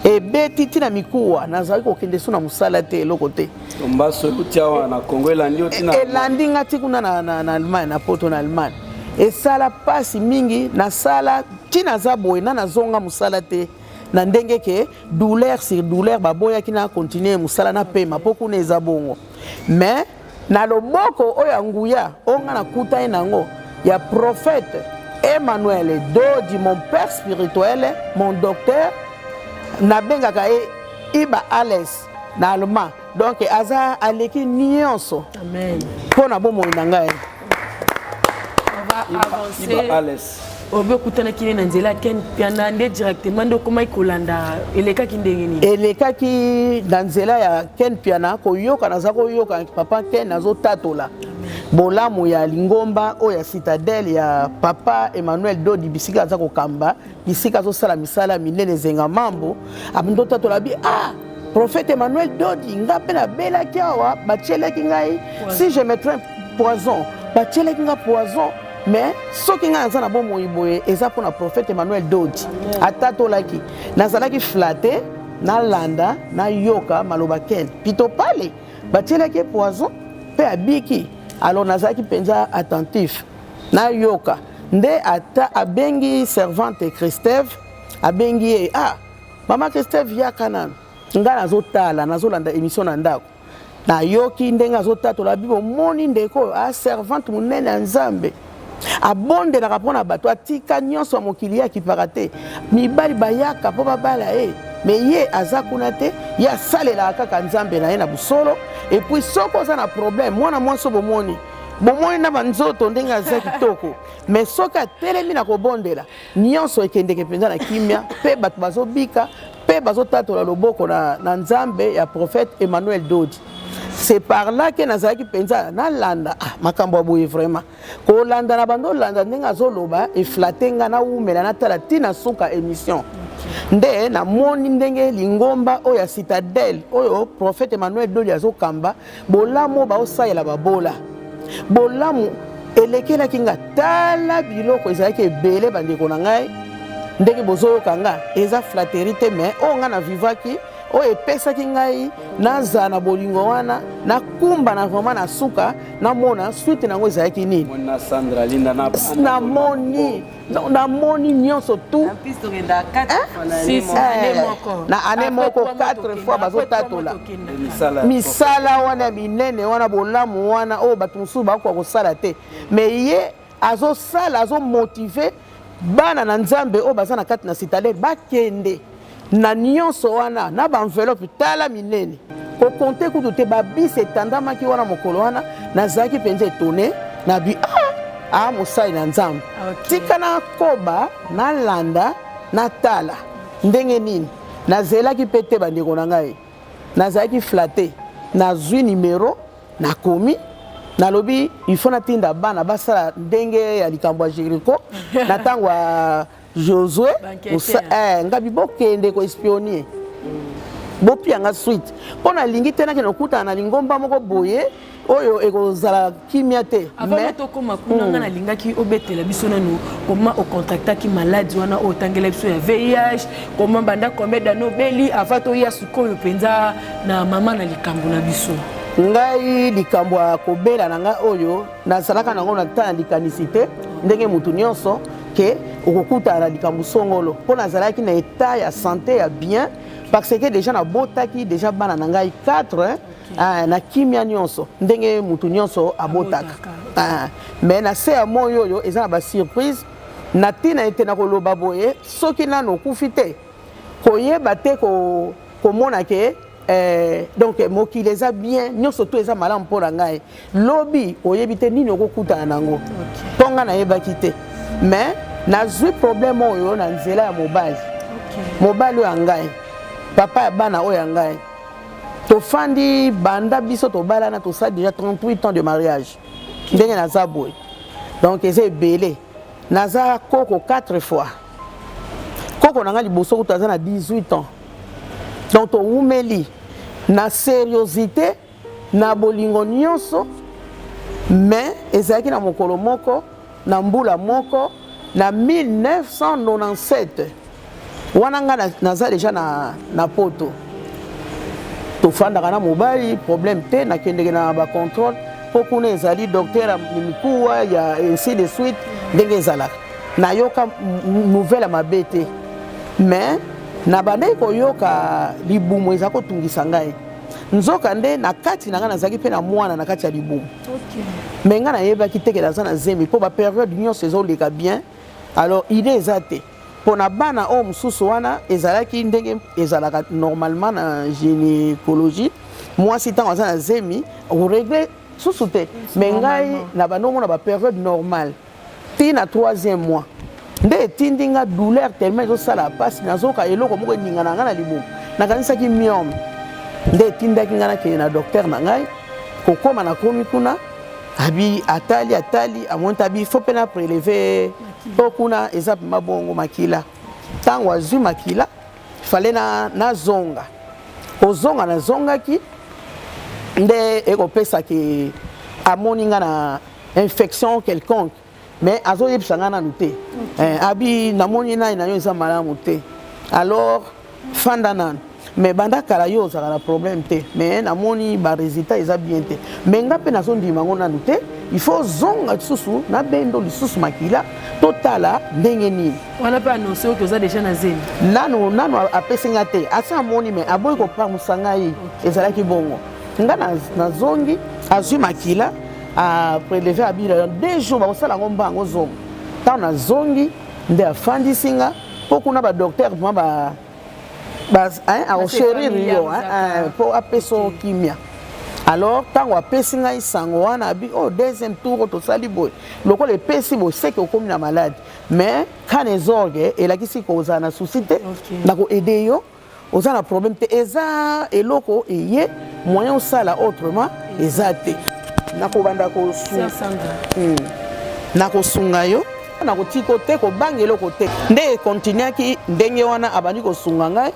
ebeti ntina mikuwa, nazalaki kokende su na mosala te, eloko te. Mbasu euti awa na Congo elandi yo ntina elandi nga ti kuna na Allemagne, na poto na Allemagne. Esala mpasi mingi, nasala ntina aza boye na nazonga mosala te, na ndenge ke douleur sur douleur, baboyaki na continue mosala na pema mpo kuna eza bongo. Mais na loboko oyo ya nguya oyo nga nakuta ye nango ya prophète Emmanuel Dodi, mon père spirituel, mon docteur, nabengaka ye Iba Ales na allemand, donc aza aleki nyonso mpo na bomoi na ngai. On va avancer. Iba Ales. Obi okutanaki ne na nzela ya Ken Piana nde directement nde okomaki kolanda, elekaki ndenge nini? Elekaki na nzela ya Ken Piana, koyoka naza koyoka papa Ken azotatola bolamu ya lingomba oyo ya Citadelle ya papa Emmanuel Dodi, bisika aza kokamba, bisika azosala misala minene zenga mambo abndotatola bi ah, prophète Emmanuel Dodi, nga mpe nabelaki awa, batielaki ngai, si je mettrais poison, batielaki nga poison, mais soki ngai naza na bomoi boye eza mpona prophète Emmanuel Dodi. Atatolaki, nazalaki flatte, nalanda nayoka maloba Ken Pito Pale batielaki ye poison mpe abiki. Alors nazalaki mpenza attentif nayoka nde ata abengi servante Christeve, abengi ye: ah, mama Christeve, yaka nanu. Ngai nazotala, nazolanda émission na ndako, nayoki ndenge azotatola bibo, omoni ndeko oyo a servante monene ya Nzambe, abondelaka mpo na bato, atika nyonso ya mokili, ye akipaka te, mibali bayaka mpo babala ye, me ye aza kuna te, ye asalelaka kaka Nzambe na ye na bosolo. Et puis soki oza na problème, mwana mwasi bomoni Bomoni na banzoto ndenge aza kitoko, mais soki atelemi na kobondela, nyonso ekendeke mpenza na kimia, mpe bato bazobika mpe bazotatola loboko na, na Nzambe ya prophète Emmanuel Dodi. C'est par là que nazalaki mpenza nalanda ah, makambo ya boye vraiment kolanda na bando olanda ndenge azoloba eflate nga nawumela natala ntina suka émission nde namoni ndenge lingomba oyo ya citadelle oyo prophète Emmanuel Dodi azokamba bolamu oyo baosalela babola bolamu elekelaki nga tala biloko ezalaki ebele bandeko na ngai ndenge bozoyoka nga eza flatterie te mais oyo nga na vivaki oyo epesaki ngai nazala na bolingo wana nakumba na vraiment na suka namona suite na yango ezalaki nini namoni namoni nyonso tout na année moko 4 fois bazotatola misala wana ya minene wana bolamu wana oyo bato mosusu bakoka kosala te mais ye azosala azomotive bana na Nzambe oyo baza na kati na citadelle bakende na nyonso wana na baenveloppe tala minene kokonte kutu te babisi etandamaki wana mokolo wana nazalaki mpenza etone na bi ah, ah mosali na Nzambe okay. Tika nakoba nalanda natala ndenge nini nazelaki mpe te bandeko na ngai nazalaki flatte nazwi numero nakomi nalobi il faut natinda bana basala ndenge ya likambo ya Jericho na ntango ya Josue eh, ngabi bokende koespionner bopia nga suite mpo nalingi te nakende kokutana na lingomba moko boye oyo ekozala kimia te. Avant tokoma kuna nga nalingaki obetela biso nanu comment ocontractaki maladi wana oyo otangela biso ya VIH, comment banda combien d'années obeli avant toya sikoyo mpenza na mama na likambo na biso. Ngai likambo ya kobela na ngai oyo nazalaka nango na ntan ya likanisi te ndenge motu nyonso ke okokutana na likambo songolo mpo nazalaki na etat ya sante ya bien parce que déjà nabotaki déjà bana na ngai 4 ah, na kimia nyonso ndenge motu nyonso abotaka ah, mais na se ya moi oyo eza na basurprise na ntina ete na koloba boye soki nano okufi te koyeba te komona ke eh, donc mokili eza bien nyonso to eza malamu mpo na ngai lobi oyebi te nini okokutana nango mpo ngai nayebaki te mais nazwi problème oyo na nzela ya mobali mobali oyo ya ngai papa ya bana oyo ya ngai tofandi banda biso tobalana tosali déjà 38 ans de mariage ndenge naza boye donc eza ebele naza koko 4 fois koko na ngai liboso kutu aza na 18 ans donc towumeli na sériosité na bolingo nyonso mais ezalaki na mokolo moko na mbula moko na 1997 wana ngai naza deja na, na poto tofandaka na mobali problème te nakendeke na bacontrôle mpo kuna ezali docteur ya mikuwa ya ainsi de suite ndenge ezalaka nayoka nouvelle ya mabe te mais nabandaki koyoka libumu eza kotungisa ngai nzoka nde na kati na ngai nazalaki mpe na mwana na kati ya libumu okay. Mais ngai nayebaki te ke naza na zemi mpo baperiode nyonso ezoleka bien alors idée eza te mpo na bana oyo mosusu wana ezalaki ndenge ezalaka normalement na gynécologie mwasi ntango aza na zemi oregle susu te mais ngai na bandi omona baperiode normale ti na troisième mois nde etindi nga douleur tellement ezosala mpasi nazoka eloko moko eningana nga na libumu nakanisaki myome nde etindaki nga nakende na docteur na ngai kokóma nakomi kuna abi atali atali amoni tabi fo mpe na prélever mpo kuna eza mpema bongo makila ntango azwi makila fale nazonga kozonga nazongaki nde ekopesaki amoni nga na infection quelconque mais azoyebisa nga nanu te okay. eh, abi namoni nai na yo eza malamu te alors fanda nanu mais banda kala yo ozalaka na problème te mais namoni baresultat eza bien te mais nga mpe nazondima yango nanu te il faut zonga lisusu nabendo lisusu makila totala ndenge nini wana mpe annonce oyo toza déjà na zemi nanu nanu apesi nga te asi amoni mais aboyi kopangusa ngai ezalaki bongo nga nazongi azwi makila aprélever abila deux jours bakosala yango mbango zonga ntango nazongi nde afandisi nga mpo kuna badocteur vraiment ba akochérir yo mpo apesa yo kimia. Alors ntango apesi ngai sango wana, abi oh, deuxième tour oyo tosali boye, lokola epesi boye, seke okomi na maladi. Mais keine Sorge, elakisi kozala na souci te. Na koaider yo, oza na problème te, eza eloko eye moyen osala autrement eza te. Nakobanda kosunga, nakosunga yo, nakotika te, kobanga eloko te. Nde ekontinuaki ndenge wana, abandi kosunga ngai.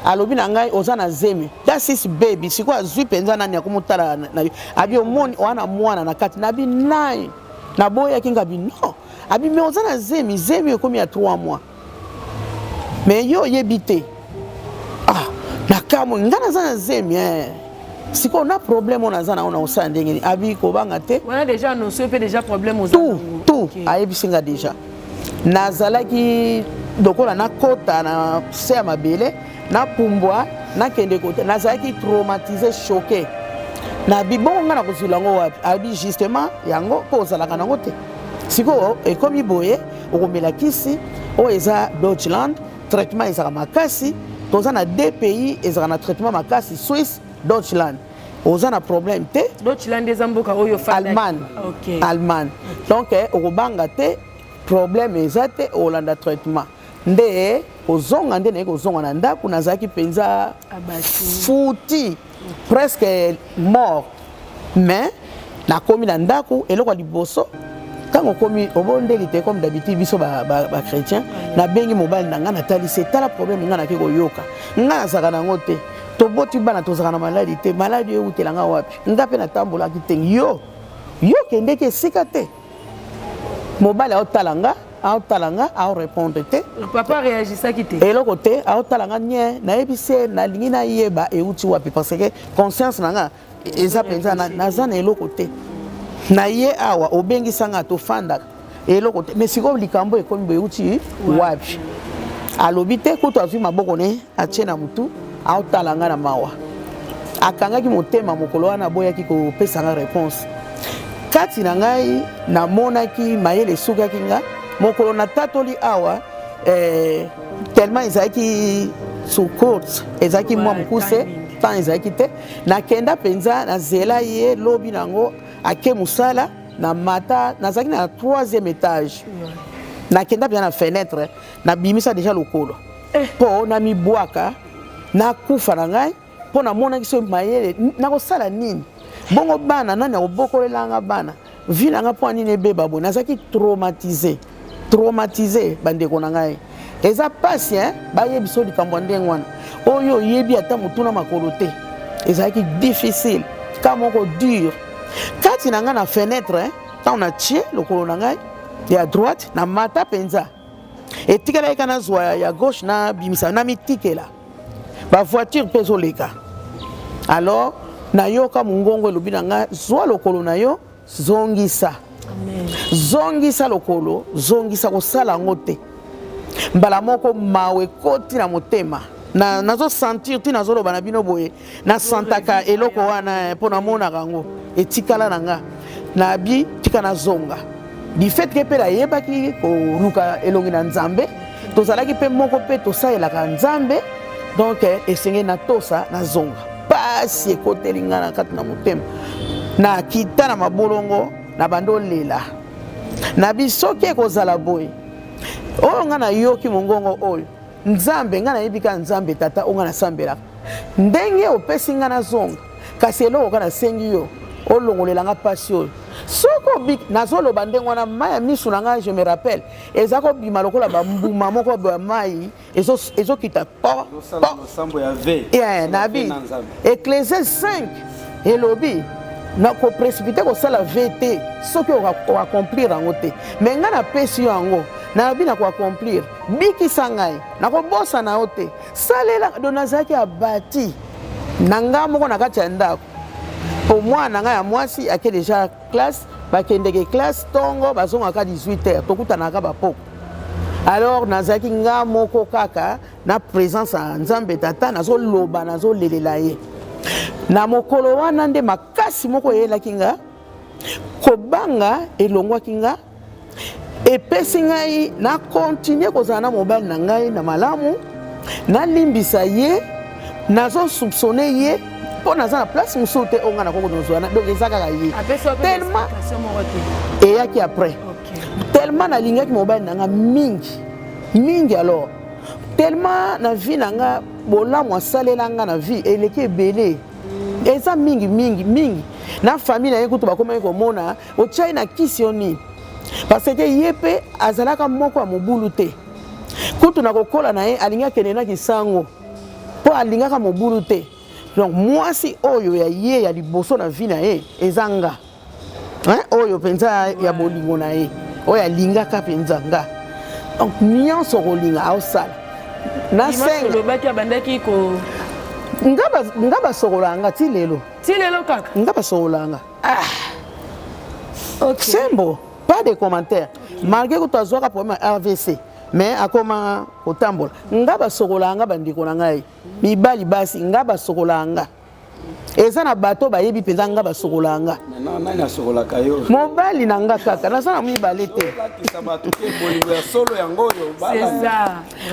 Alobi na ngai: "Oza na zemi, that is baby." Sikoyo azwi mpenza nani akomotala na yo. Abi: "Omoni wana mwana na kati?" Nabi: "Nai naboyaki." Nga abi: "Non." Abi: "Mais oza na zemi, zemi ekomi ya 3 mois, mais yo oyebi te." Ah, nakamwe, nga naza na zemi, eh. Sikoyo na problème oyo naza nango, na kosala ndenge nini? Abi: "Kobanga te." Wana déjà annonce mpe déjà problème oza tout nango. Tout. Ayebisi nga déjà, nazalaki lokola nakota na se ya mabele, napumbwa, nakende kote. Nazalaki traumatisé, choqué. Nabi: "Bongo nga na kozwila yango wapi?" Abi: "Justement yango mpo ozalaka nango te. Sikoyo ekomi boye, okomela kisi oyo eza Deutschland, traitement ezalaka makasi. Toza na deux pays ezalaka na traitement makasi, Suisse, Deutschland. Oza na problème te." Deutschland eza mboka oyo ofandaki? Allemagne. Allemagne. Donc okobanga te, problème eza te, olanda traitement. Nde kozonga, nde naye kozonga na ndako, nazalaki mpenza Abattu. Foutu, presque mort. Mais nakomi na ndako, eloko ya liboso ntango okomi, obondeli te comme d'habitude biso bachrétien. Nabengi mobali na ngai, natalisi: "Etala problème ngai nake koyoka. Ngai nazalaka nango te, toboti bana, tozalaka na maladi te. Maladi oyo eutela nga wapi? Nga mpe natambolaki te, yo yo okendeki esika te." Mobali aotala nga, aotala nga, aorépondre te. Papa réagisaki te? Eloko te, aotala nga nye. Nayebisi ye: "Nalingi nayeba euti wapi, parce que conscience na nga eza mpenza naza na eloko te. Na ye awa obengisanga, tofandaka, eloko te, mais sikoyo likambo ekomi boye, euti wapi?" Alobi te kutu, azwi maboko ne, atie na motu, aotala nga na mawa, akangaki motema. Mokolo wana aboyaki kopesa nga réponse. Kati na ngai namonaki mayele esukaki nga. Mokolo natatoli awa, tellement ezalaki sous courte, ezalaki mwa mokuse, temps ezalaki te. Nakenda mpenza, nazela ye lobi nango, ake mosala, na mata, nazalaki na troisième étage, nakenda mpenza na fenêtre, nabimisa déjà lokolo mpo namibwaka, nakufa na ngai, mpo namonaki so mayele nakosala nini. Bongo bana, nani akobokolelanga bana? Vie na nga mpo nini ebeba boye? Nazalaki traumatisé, traumatisé. Bandeko na ngai, eza pasi bayebi so likambo ya ndenge wana oyo oyebi ata motuna makolo te. Ezalaki difficile, ka moko dur kati na ngai. Na fenêtre, ntango natie lokolo na ngai ya droite, na mata mpenza, etikalaki ka nazwa ya gauche, nabimisa, namitikela, bavoiture mpe ezoleka. Alors nayoka mongongo elobi na ngai: "Zwa lokolo na yo, zongisa, zongisa lokolo, zongisa, kosala yango te." Mbala moko mawa ekoti na motema. Nazosentir ti nazoloba na bino boye, nasantaka eloko wana mpo namonaka yango etikala na nga. Nabi: "Tika nazonga." Du fait que mpe nayebaki koluka elongi na Nzambe, tozalaki mpe moko mpe tosalelaka Nzambe, donc esengeli natosa, nazonga. Pasi ekoteli nga na kati na motema, nakita na mabolongo, na bandi olela. Nabi: "Soki ekozala boye, oyo nga nayoki mongongo oyo, Nzambe, ngai nayebi kaka Nzambe Tata oyo ngai nasambelaka, ndenge opesi ngai nazonga, kasi eloko kaka nasengi yo, olongolela nga mpasi oyo." Soki obiki, nazoloba ndenge wana, mai ya misu na ngai, je me rappelle, eza kobima lokola bambuma moko ya mai ezokita po. Nabi Ecclésiaste 5 elobi na koprécipiter kosala vœu te soki oaccomplir yango te. Mais ngai napesi yo yango, nalobi na koaccomplir, bikisa ngai, nakobosana yo te, salela. Do nazalaki abati na ngai moko na kati ya ndako, po mwana na ngai ya mwasi ake déjà classe, bakendeke classe ntongo, bazongaka 18 heures, tokutanaka bapoko. Alors nazalaki nga moko kaka na présence ya Nzambe Tata, nazoloba, nazolelela ye. Na mokolo wana nde makasi moko eyelaki nga, kobanga elongwaki nga, epesi ngai nakontinue kozala na mobali na ngai na malamu, nalimbisa ye, nazosoupçonner ye. Mpo naza na place mosusu te oyo ngai nakoki kozwa, donc eza kaka ye. Tellement eyaki après, tellement nalingaki mobali na nga mingi mingi. Alors tellement na vie na nga, bolamu asalela nga na vie eleki ebele, eza mingi mingi mingi. Na famille na ye kutu bakomaki komona otyai na kisi yo nini, parce que ye mpe azalaka moko ya mobulu te. Kutu na kokola na ye, alingi akende na kisango mpo alingaka mobulu te. Donc mwasi oyo ya ye ya liboso na vie na ye eza nga, hein? Oyo mpenza ya bolingo na ye, oyo alingaka mpenza nga. Donc nyonso kolinga aosala. Nasengalobaki abandaki ko Nga basokolaka nga ti lelo. Ti lelo kaka? Nga basokolaka nga. Ah. Okay. Sembo, pas de commentaire, okay. Malgré kutu azwaka problème ya RVC, mais akoma kotambola. Nga basokolaka nga, bandeko na ngai mibali, basi, nga basokolaka nga. Eza na bato bayebi mpenza nga basokolaka nga. Nani asokolaka yo? Mobali na nga kaka, naza na mibale te.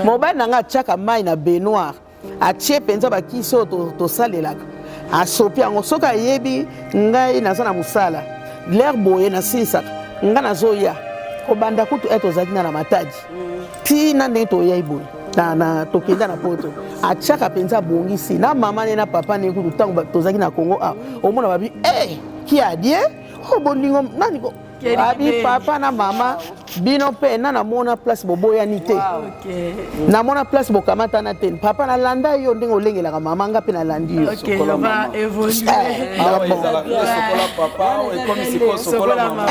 Mobali na nga atiaka mai na baignoire, atie mpenza bakisi oyo tosalelaka, asopi yango. Soki ayebi ngai naza na mosala, l'heure boye nasilisaka, nga nazoya. Kobanda kutu ete ozalaki na na Matadi ntina ndenge toyai boye na tokenda na Poto, atiaka mpenza, abongisi na mama ne na papa ne. Kutu ntango tozalaki na Congo awa, omona babi e kiadie oyo bolingo nani abi papa na mama bino mpe na namona place boboyani te, namona place bokamatana te. Papa, nalanda yo ndenge olengelaka mama, nga mpe nalandi yo. Awa ezalaka nde sokola papa, ekomi sikoyo sokola mama.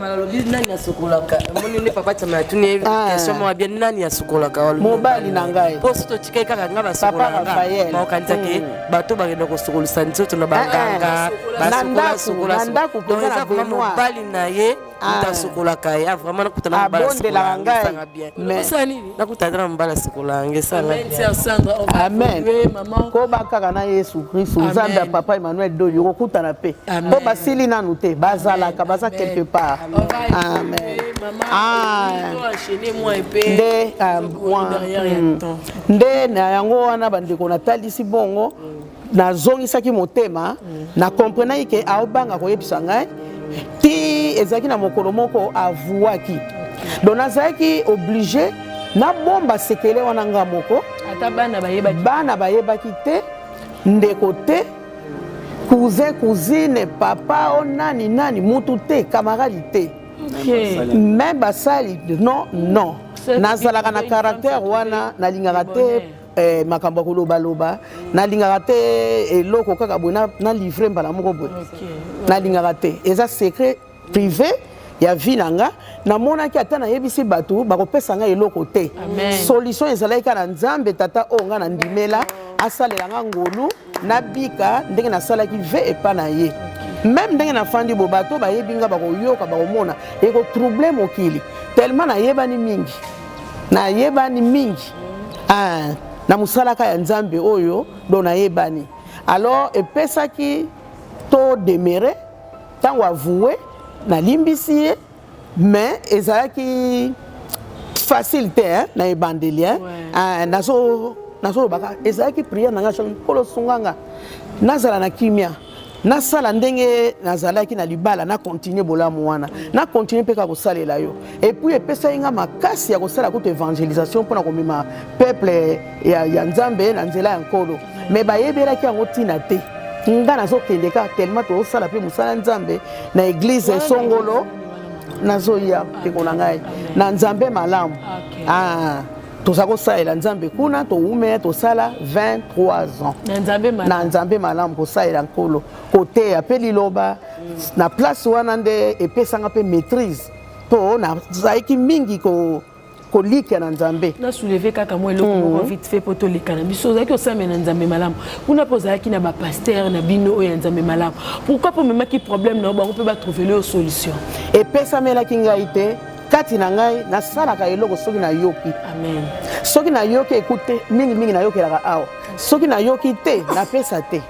Alobi nani asokolaka? Omoni nde papa Tiama atuni ye question moko bien: nani asokolaka? Mobali na ngai. Mpo so totikali kaka nga basokolaka nga, bakokanisa ke bato bakenda kosokolisa nzoto na banganga. Na ndako, na ndako. Donc eza vraiment mobali na ye moto asokolaka ye. Vraiment nakuta na mobali abondelaka ngai. Bien, nakuta na mobali asokolaka nga, esanga. Amen. Koba kaka na Yesu Kristu, Nzambe ya papa Emmanuel Doli, okokutana mpe mpo basili nanu te, bazalaka, baza quelque part. Amen. Nde nde na yango wana, bandeko, natalisi bongo, nazongisaki motema, na comprenaki ke aobanga koyebisa ngai. Ti ezalaki na mokolo moko avuaki, donc nazalaki obligé nabomba sekele wana nga moko. Ata bana bayebaki? Bana bayebaki te, ndeko te, cousin, cousine, papa o nani nani, mutu te, camarade te, même basali non, non. Nazalaka na caractère wana, nalingaka te makambo ya kolobaloba, nalingaka te eloko kaka boye na livre mbala moko boye, nalingaka te. Eza secret privé ya vie na nga. Namonaki ata nayebisi bato, bakopesa ngai eloko te. Solution ezalaki kaka na Nzambe Tata oyo ngai nandimela, asalela nga ngolu, nabika ndenge nasalaki ve epa na ye. Même ndenge nafandi bo, bato bayebi nga, bakoyoka, bakomona, ekotroubler mokili tellement nayebani mingi, nayebani mingi. Ah, na mosalaka ya Nzambe oyo, donc nayebani. Alors epesaki to demere. Ntango avoué, nalimbisi ye, mais ezalaki facile te, hein, na ebandeli, hein. Ouais. Ah, nazo nazolobaka, ezalaki prière na ngai chaque: Nkolo, sunga nga nazala na kimia, nasala ndenge nazalaki na libala, na continue bolamu wana, na continue mpe kaka kosalela yo. Et puis epesaki nga makasi ya kosala kutu évangélisation mpona komema peuple ya Nzambe na nzela ya Nkolo. Mais bayebelaki yango ntina te. Nga nazokende kaka, tellement tozosala mpe mosala Nzambe na église esongolo. Nazoya, ndeko na ngai, na Nzambe malamu. Ah, toza kosalela Nzambe kuna, towumela, tosala 23 ans na Nzambe na malamu. Nzambe malamu, kosalela Nkolo, koteya mpe liloba na place wana. Nde epesanga mpe maîtrise, mpo nazalaki mingi kolikia na Nzambe. Na soulever kaka mwa eloko moko vite fait mpo toleka na biso. Ozalaki osambela na Nzambe malamu kuna, mpe ozalaki na bapasteur na bino oyo ya Nzambe malamu. Pourquoi mpo omemaki problème na yo, bango mpe batrouvele yo solution? Epesamelaki ngai te. Kati na ngai, nasalaka eloko soki nayoki. Amen. Soki nayoki ekute, mingimingi nayokelaka awa. Soki nayoki te, napesa te.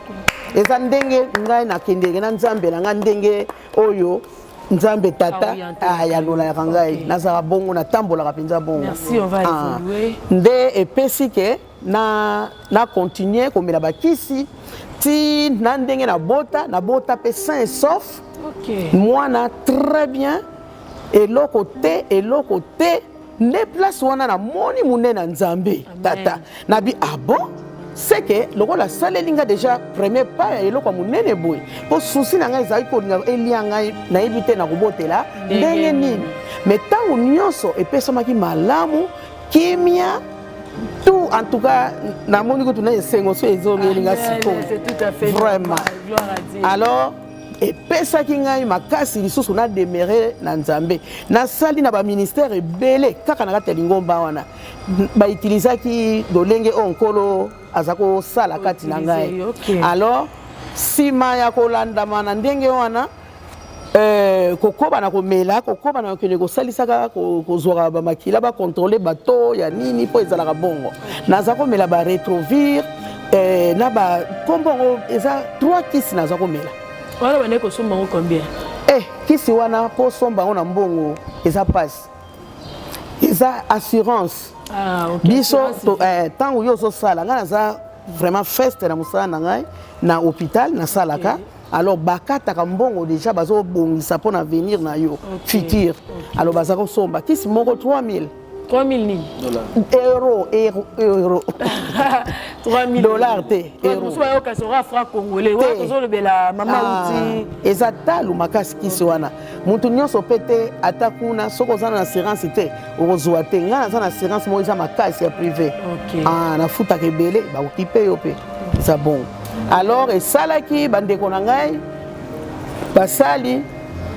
Eza ndenge ngai nakendeke na Nzambe na ngai, ndenge oyo Nzambe Tata Orienté. ayanolayaka ngai. Nazalaka bongo, natambolaka mpenza bongo. Merci, on va Ah. évoluer. Nde epesi ke na, na continuer komela bakisi ti na ndenge nabota, nabota mpe sain et sauf. Okay. Mwana très bien, eloko te, eloko te. Nde place wana namoni monene ya Nzambe tata, nabi ah bon, c'est que lokola asaleli nga déjà premier pas ya eloko ya monene boye, mpo souci na ngai ezalaki kolinga elia ngai, nayebi te nakobotela ndenge nini. Mais ntango nyonso epesamaki malamu, kimia, tout. En tout cas namoni kutu na esengo so ezongeli nga sikoyo vraiment. Alors epesaki ngai makasi lisusu na demeurer na Nzambe. Nasali na baministère ebele kaka na kati ya lingomba wana, bautilisaki lolenge oyo Nkolo aza kosala kati na ngai. Alors nsima ya kolandama na ndenge wana, kokoba na komela, kokoba na kokende kosalisaka, kozwaka bamakila, bacontrôle bato ya nini, mpo ezalaka bongo. Naza komela baretrovir na bakombo yango, eza trois kisi naza komela. Wana bandeki kosomba yango combien? Kisi wana, mpo osomba yango na mbongo eza mpasi, eza assurance. Ah, okay. Biso ntango yo ozosala, ngai naza vraiment feste na mosala na ngai na hôpital nasalaka. Alors bakataka mbongo déjà, bazobongisa mpo na avenir na yo futur. Alors baza kosomba kisi moko 3000. 3000 nini? Euro, euro, euro. 3000 dollar te, euro. Mosusu bayoka sora franc congolais wana, tozolobela mama uti. Eza talo makasi kisi wana, motu nyonso mpe te. Ata kuna soki oza na assurance te, okozwa te. Ngai naza na assurance moko eza makasi ya privé. Ah, nafutaka ebele, bakoki mpe yo mpe eza bongo. Alors esalaki bandeko na ngai basali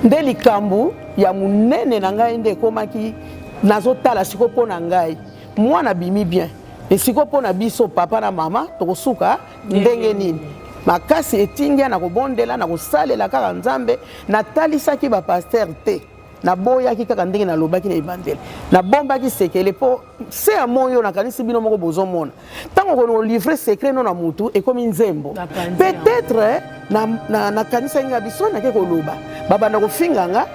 nde likambo ya monene na ngai nde ekomaki. Nazotala sikoyo mpo na ngai mwana bimi bien, esiko mpo na biso papa na mama tokosuka ndenge nini? Makasi etingia na kobondela, na kosalela kaka Nzambe. Natalisaki bapasteur te, naboyaki kaka ndenge nalobaki na ebandeli, nabombaki sekele mpo se ya moi oyo nakanisi bino moko bozomona. Ntango kolivre secret no na mutu, ekomi nzembo. Peut-être nakanisaki nga biso nake koloba, babanda kofinga nga,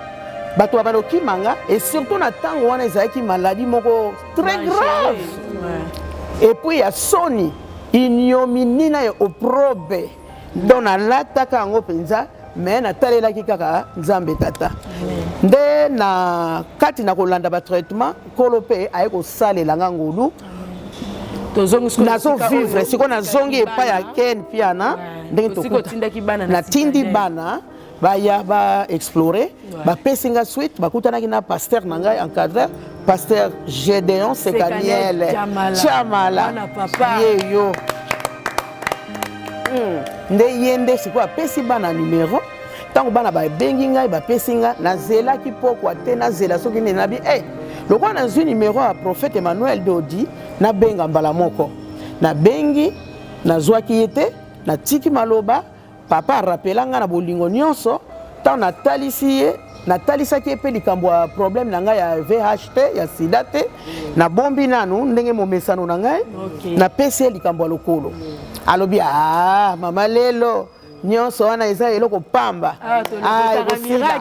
bato babanda kokima nga, et surtout na ntango wana ezalaki maladie moko très grave et puis ya soni, ignominie na ye, opprobre. Donc nalataka yango mpenza, mais natalelaki kaka Nzambe tata. Nde na kati na kolanda batraitement, Nkolo mpe aye kosalela nga ngolu. Nazovivre sikoyo, nazongi epai ya Ken Piana ndenge natindi bana baya baexplore, bapesi nga suite. Bakutanaki na pasteur na ngai encadreur, pasteur Gédéon Sekaniel Chamala, ye yo nde ye nde sikoyo apesi bana numero. Ntango bana babengi ngai, bapesi ngai, nazelaki pokwa te, nazela soki nini, nabi hey, lokola nazwi numero ya prophète Emmanuel Dodi, nabenga mbala moko. Nabengi, nazwaki ye te, natiki maloba. Papa arapela ngai na bolingo nyonso. Ntango natalisi ye, natalisaki ye mpe likambo ya problème na ngai ya VIH te, ya sida te, nabombi nanu ndenge momesano na ngai. Napesi ye likambo ya lokolo, alobi: "Ah, mama, lelo nyonso wana eza eloko pamba." Ah, ekosila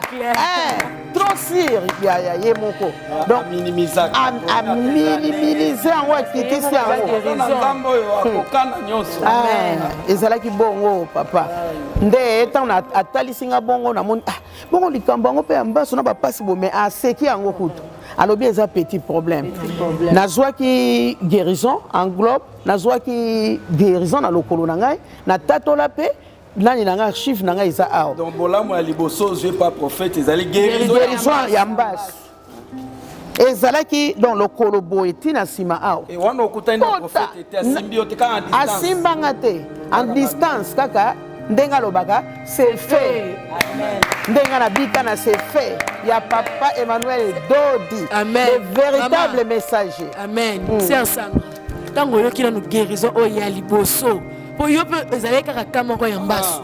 trop sûr ya ye moko. Donc aminimise yango, akitisi yango. Ezalaki bongo papa nde ntango atalisi nga bongo, namoni ah, bongo likambo yango mpe ya mbaso na bapasi bo, mais aseki yango kutu, alobi eza petit problème. Nazwaki guérison en globe, nazwaki guérison na lokolo na ngai, natatola mpe nani na ngai, archive na ngai eza awa. Donc bolamu ya liboso ozwi pa prophète ezali guérison ya mbasu. Ezalaki donc lokolo boye ntina nsima awa. Wana okutani na prophète te, asimbi yo te, kaka en distance? Asimbanga te, en distance kaka. Ndenge alobaka: "C'est fait." Ndenge nabika na "c'est fait" ya papa Emmanuel Dodi. Amen. Le véritable Mama. Messager. Amen. Sœur Sandra, ntango oyoki nanu guérison oyo ya liboso, mpo yo mpe ezalaki kaka ka moko ya mbasu,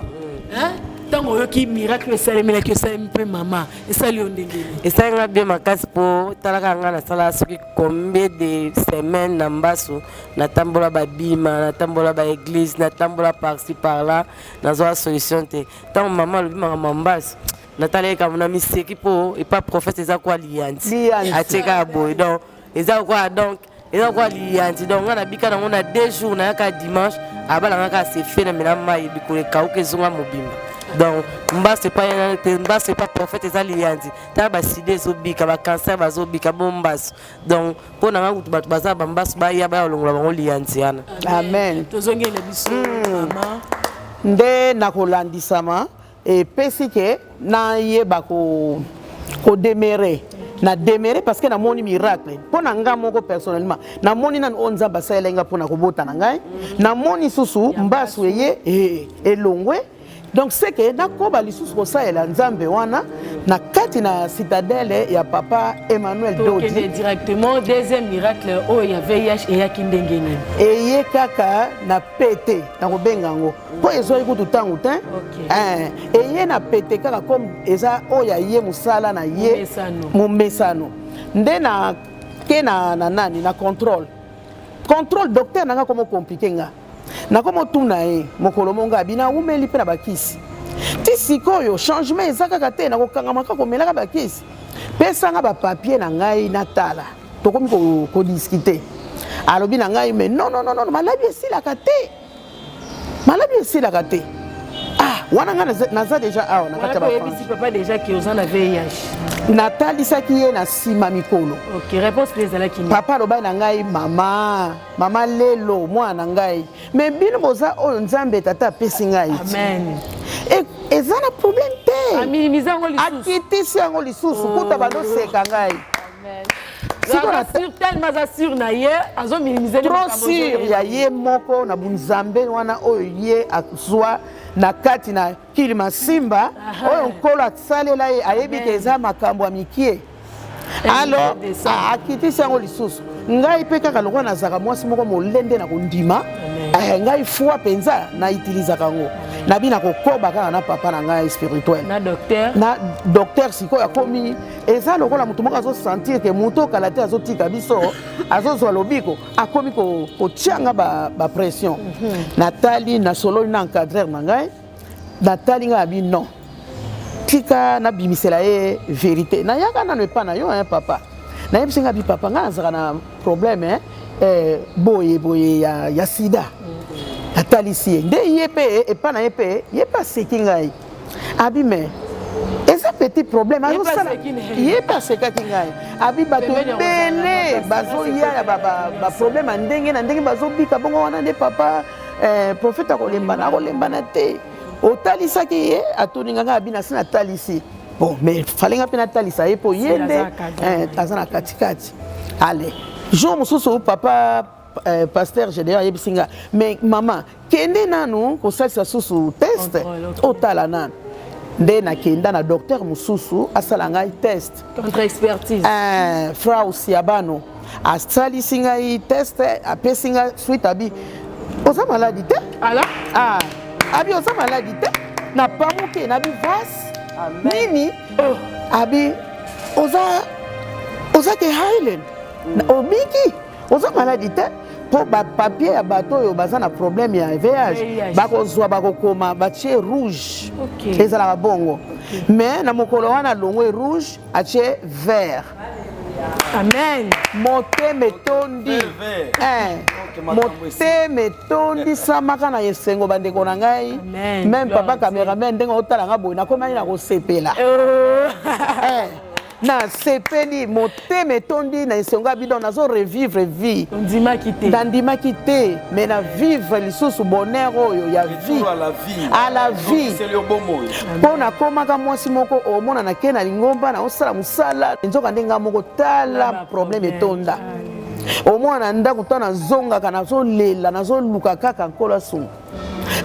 ntango oyoki miracle esalemelaki, esalemi mpe mama, esali yo ndenge nini? Esalinga bien makasi, mpo talaka nga nasala soki combien de semaine na mbasu, natambola babima, natambola baéglise, natambola par-ci par-là, nazwa solution te. Ntango mama alobi makambo ya mbasu, natala ye kambo na miseki, mpo epa prophète eza kwa liyanzi. Liyanzi. Atie kaka boye, donc eza kwa donc Eza kwa liyanzi donc nga nabika nango na deux jours nayaka dimanche abala nga kaka sefe na mela mai likolo ekauka ezonga mobimba donc mbasu epai te mbasu epa prophète eza liyanzi tala basida ezobika bacancer bazobika bo mbasu donc mpo na nga kutu bato baza bambasu baya baya kolongola bango liyanzi wana amen tozongela biso mama nde nakolandisama Epesi ke nayeba ko ko demeurer na demeurer parce que namoni miracle mpo na nga moko personnellement namoni nanu oyo nzambe asalelaki nga mpo na kobota na ngai namoni susu mbasu eye eh, elongwe donc c'est que nakoba lisusu kosalela nzambe wana na kati na citadelle ya papa Emmanuel Dodi tokende directement deuxième miracle oyo ya VIH eyaki ndenge nini eye kaka na pete nakobenga yango mpo ezwaki kutu ntango te eh, eye na pete kaka comme eza oyo ya ye mosala na ye momesano nde na ke na, na nani na contrôle contrôle docteur na nga komo compliqué nga nakomotuna ye mokolo monga abi nawumeli mpe na bakisi ti sikoyo changement eza kaka te nakokangama kaka komelaka bakisi pesanga bapapier na ngai natala tokomi kodiskute alobi na ngai mais non non non maladi esilaka te maladi esilaka te ah wana nga naza deja awa na kati ya bayebisi papa deja ke oza na VIH natalisaki ye na nsima mikolo okay, réponse mpe ezalaki papa alobaki na ngai mama mama lelo mwana na ngai me bino boza oyo nzambe tata apesi ngai amen e, eza na problème te aminimize yango lisusu akitisi yango lisusu oh. kuta bandoseka ngai tellement aza sur na ye azominimize trop sur ya ye moko na bunzambe wana oyo ye azwa na kati na kilima simba oyo nkolo asalela ye ayebi ke eza makambo ya mikie alors akitisi yango lisusu ngai mpe kaka lokola nazalaka mwasi moko molende na kondima eh, ngai foi mpenza na utilisaka yango nabi nakokoba kaka na papa na ngai spirituel na docteur na docteur sikoyo akomi eza lokola moto moko azosentir ke moto okala te azotika biso azozwa lobiko akomi kotia nga bapression ba natali nasololi na encadreur na ngai natali ngai abi non tika nabimisela ye verité nayaka nano epa na yo hein, papa nayebisi ngai abi papa ngai nazalaka na problème hein, eh, boye boye ya, ya sida natalisi ye nde ye mpe epa na ye mpe ye mpe aseki ngai abi mais eza petit problème azosala ye mpe asekaki ngai abi bato ebele bazoya ya baproblème ya ndenge na ndenge bazobika bongo wana nde papa eh, prophète akolembana akolembana te otalisaki ye atuni ngai abi nasi natalisi bon mais fale nga mpe natalisa ye mpo ye nde eh, aza na katikati ale jour mosusu papa eh, pasteur Gedeon ayebisi nga mais mama kende nanu kosalisa susu test otala nanu nde nakenda na docteur mosusu asala ngai test contre expertise eh, frau siabano asalisi ngai test apesi ngai suite abi oza maladi te ala ah, abi oza maladi te napamuke nabi vas nini oh. abi oza oza ke highland mm. obiki oza maladi te mpo bapapier ya bato oyo baza na problème ya VIH bakozwa bakokoma batie rouge okay. ezalaka bongo okay. mais na mokolo wana alongwe rouge atie vert amen motema etondi eh, motema etondisamaka na esengo bandeko na ngai meme papa cameraman ndenge otala nga boye nakomaki na kosepela oh. eh. Nasepeli, motema etondi na esengo ya bidon, nazo revivre vie. Ondimaki te. Nandimaki te, mais na vivre lisusu bonheur oyo ya vie. À la vie. À la vie. Mpo nakomaka mwasi moko omona nake na lingomba naosala mosala nzoka nde ngai moko tala problème etonda. Omona na ndako ntango nazongaka nazolela nazoluka kaka nkolo asunga.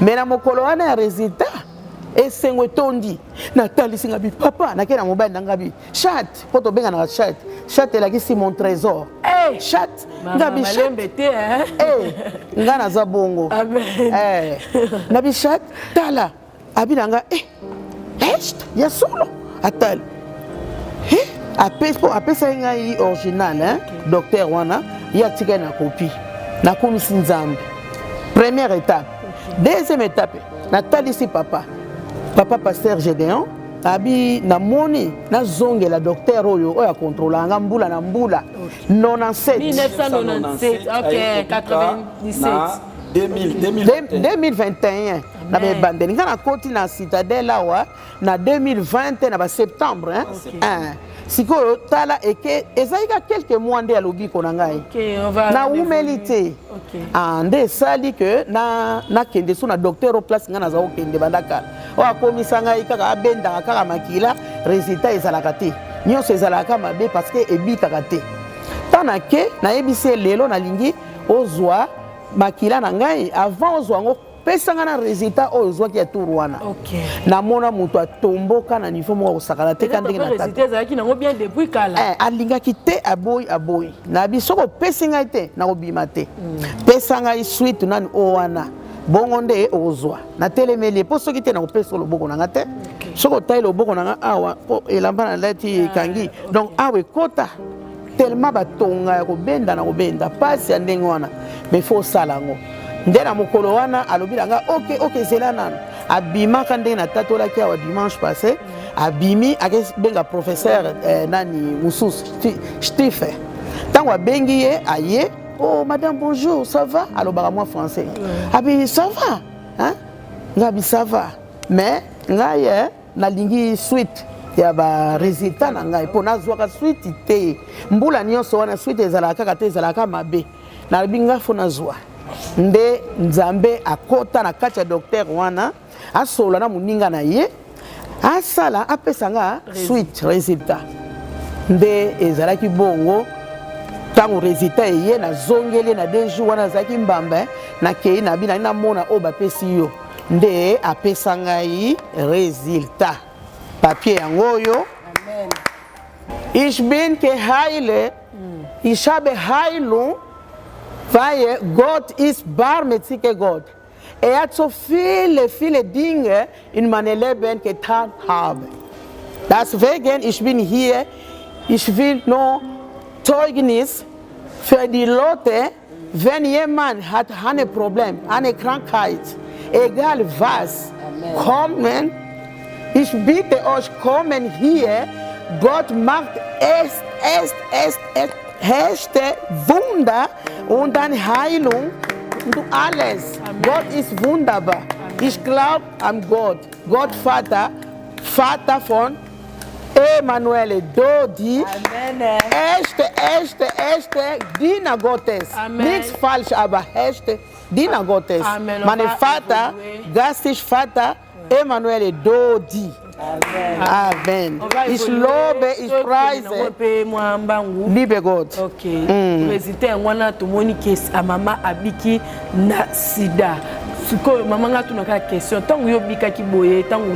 Mais na mokolo wana ya resultat esengo etondi natalisi nga bi papa nake na mobali na nga bi chat mpo tobenganaka chat chat elakisi mon trésor hey, chat nga bi chat hey, nga naza bongo hey, na bi chat tala abi na nga eh, est ya solo atali eh, apesi mpo apesaki ngai original hein, docteur wana ye atikali na copie nakomisi nzambe première étape deuxième étape natalisi papa papa pasteur Gédéon abi namoni nazongela docteur oyo oyo akontrolaka nga mbula na mbula. 97. 1997, ok, 97. 2021 na bebandeli ngai nakoti na citadelle awa na 2020 na baseptembre, hein? Okay. Hein. Sikoyo tala eke ezali ka quelques mois nde ya lobiko na ngai. Okay, on va Nawumeli te. Ah, nde esali ke nakende so na docteur o place ngai naza kokende banda kala, oyo akomisa ngai kaka abendaka kaka makila, résultat ezalaka te, nyonso ezalaka mabe parce que ebikaka te. Ntango nake, nayebisi ye: lelo nalingi ozwa makila na ngai. Avant ozwa yango, pesa ngai na résultat oyo ozwaki ya tour wana. Namona moto atomboka na niveau moko akosakana te ka ndenge na tata. Résultat ezalaki nango bien depuis kala. Eh, alingaki te, aboyi, aboyi. Nabi soki opesi ngai te, nakobima te. Pesa ngai suite nani oyo wana, bongo nde okozwa. Natelemeli ye mpo soki te, nakopesa loboko na nga te. Soki otali loboko na nga awa, mpo elamba nalati ekangi, donc awa ekota tellement batonga ya kobenda na kobenda, pasi ya ndenge wana. Mais faut osala yango nde na mokolo wana alobi na nga: ok, ok, zela nano. Abimaka ndenge natatolaki awa dimanche passé, abimi akebenga professeur nani mosusu, Stephe. Ntango abengi ye, aye: "Oh madame, bonjour, ça va?" Alobaka mwa français. Abi: "Ça va, hein?" Nga abi: "Ça va, mais ngai nalingi suite ya barésultat na ngai, mpo nazwaka suite te. Mbula nyonso wana suite ezalaka kaka te, ezalaka mabe. Nalobi ngai faut nazwa." Nde Nzambe akota na kati ya docteur wana, asolola na moninga na ye, asala apesa nga suite résultat. Nde ezalaki bongo. Ntango résultat eye, nazongeli na 2 jours wana, azalaki mbamba. Nakei na bi nali namona oyo bapesi yo. Nde apesa ngai résultat, papier yango oyo. Ich bin geheilt, ich habe Heilung, weil Gott ist barmherziger Gott. Er hat so viele, viele Dinge in meinem Leben getan habe. Deswegen, ich bin hier, ich will nur Zeugnis für die Leute, wenn jemand hat ein Problem, eine Krankheit, egal was, kommen, ich bitte euch, kommen hier. Gott macht es, es, es, es, echte Wunder und dann Heilung und alles. Gott ist wunderbar. Ich glaube an Gott. Gott Vater, Vater von Emanuele Dodi. Amen. Echte, echte, echte Diener Gottes. Amen. Nichts falsch, aber echte Diener Gottes. Amen. On Mein va Vater, évoluer. geistlich Vater, Emanuele Dodi. Amen. On va Ich évoluer. lobe, ich Tokende preise, nango mpe mwa mbangu. Liebe Gott. Ok, résultat yango wana, tomoni ke mama abiki na sida. Sikoyo mama, nga tunaka question: ntango yo obikaki boye, ntango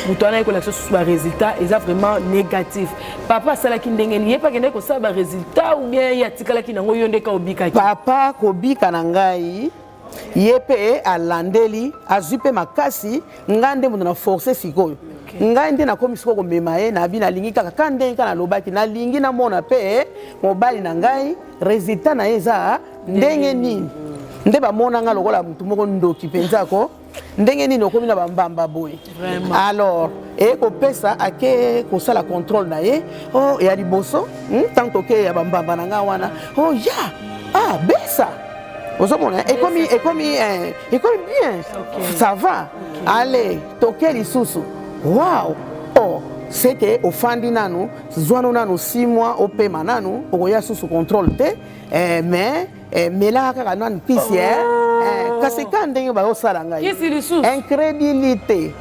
moto wana ayekolakisa susu barésultat eza vraiment négatif, papa asalaki ndenge nini? Ye mpe akendaki kosala barésultat ou bien ye atikalaki nango, yo nde ka obikaki? Papa kobika na ngai, ye mpe alandeli, azwi mpe makasi. Ngai nde moto na force. Sikoyo ngai nde nakomi sikoyo komema ye. Nabi nalingi kaka ka ndenge kaka nalobaki, nalingi namona mpe mobali na ngai résultat na ye eza ndenge nini. Nde bamona nga lokola motu moko ndoki mpenza ko ndenge nini okomi na bambamba boye. Vraiment. Alors eye kopesa ake kosala contrôle na ye oh, ya liboso, Tant toke ya bambamba na nga wana, oh ya ah besa, ozomona ekomi bien. Ça va. Allez, toke lisusu, wow, oh, c'est que ofandi nanu, zwano nanu 6 mois, opema nanu, okoya susu contrôle te, mais melaka kaka nanu kisi, kasi ka ndenge bazosala ngai. Kisi lisusu? Incrédulité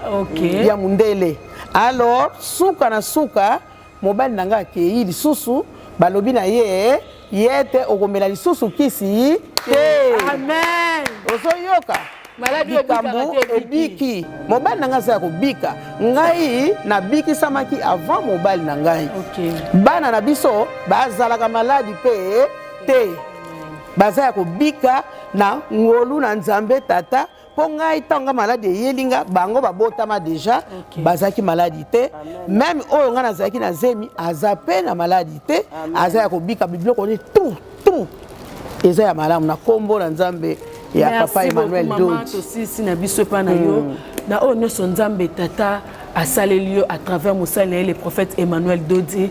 ya mundele. Alors suka na suka, mobali na ngai akei lisusu, balobi na ye ye te, okomela lisusu kisi te. Amen. Ozoyoka? Maladi oyo Likambo ebikaka te, ebiki. Ebiki. Mobali na ngai aza ya kobika, ngai nabikisamaki avant mobali na ngai. Bana na biso bazalaka maladi mpe te, baza ya kobika na ngolu na Nzambe Tata. Mpo ngai, ntango nga maladi eyeli nga, bango babotama déjà, bazalaki maladi te. Même oyo ngai nazalaki na zemi aza mpe na maladi te, aza ya kobika. Biloko ni tout tout eza ya malamu na nkombo na Nzambe ya papa Emmanuel Mama. Dodi. Tosilisi na biso epai na yo na oyo nyonso Nzambe Tata asaleli yo à travers mosali na ye, le prophète Emmanuel Dodi.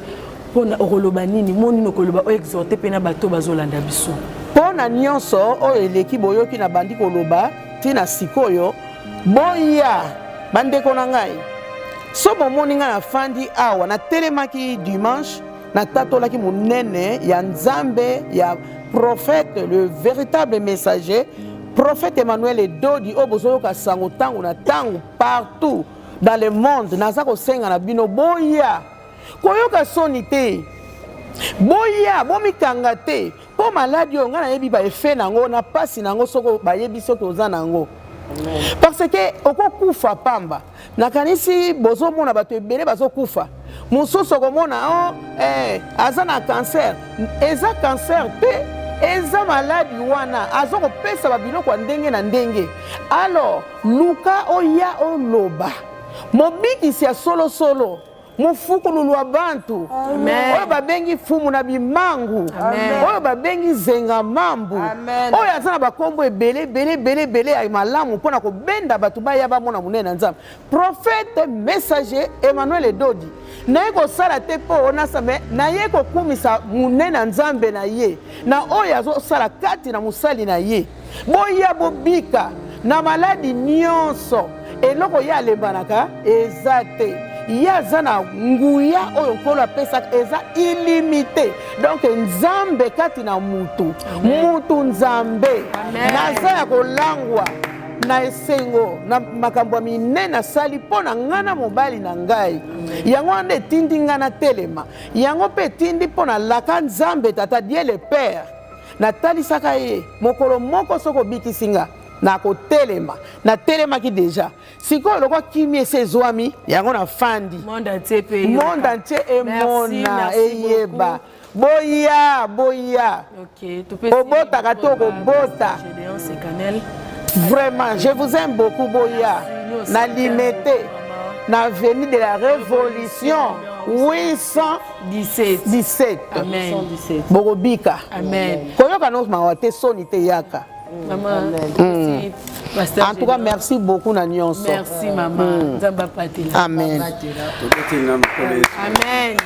Pona okoloba nini? Mot nini okoloba o exhorter pe na bato bazolanda biso? Mpo na nyonso oyo eleki boyoki nabandi koloba ti na sikoyo, boya bandeko na ngai. So bomoni ngai nafandi awa, natelemaki dimanche, natatolaki monene ya Nzambe ya prophète, le véritable messager, prophète Emmanuel Edodi, oyo bozoyoka sango ntango na ntango partout dans le monde. Naza kosenga na bino boya, koyoka soni te, boya, bomikanga te, mpo maladi oyo ngai nayebi ba effet na yango na pasi na yango, soko bayebi soki oza na yango, parce que okokufa pamba. Nakanisi bozomona bato ebele bazokufa, mosusu okomona oh, eh, aza na cancer. Eza cancer te, eza maladi wana aza kopesa babiloko ya ndenge na ndenge. Alors luka oya oloba mobikisi ya solosolo, mofukululu wa bantu oyo babengi fumu na bimangu, oyo babengi zenga mambu, oyo aza na bakombo ebele ebele ebele ebele ya malamu mpo na kobenda bato baya bamona monene na Nzambe. Prophète messager Emmanuel Edodi, naye kosala te mpo nasa me naye kokumisa monene na Nzambe na ye na oyo azosala kati na mosali na ye. Boya bobika na maladi nyonso. Eloko ye alembanaka eza te, ye aza na nguya oyo Nkolo apesaka eza illimité. Donc Nzambe kati na mutu, mutu Nzambe. Naza ya kolangwa na esengo na makambo ya minene asali mpo na ngai na mobali na ngai. Yango wana etindi ngai natelema, yango mpe etindi mpo na laka Nzambe Tata, Dieu le Père. Natalisaka ye mokolo moko soki obikisi nga nakotelema. Natelemaki deja, sikoyo lokwa kimia esi ezwami, yango nafandi. Monde entier pe monde entier emona eyeba. Boya, boya, obotaka to okobota. Vraiment, je vous aime beaucoup. Boya na Limete, na avenue de la Révolution 817. 17. Bokobika. Koyoka no mawa te, soni te, yaka. Maman, En tout cas, merci beaucoup na nyonso. Merci maman. Nzambe apatela. Amen. Amen.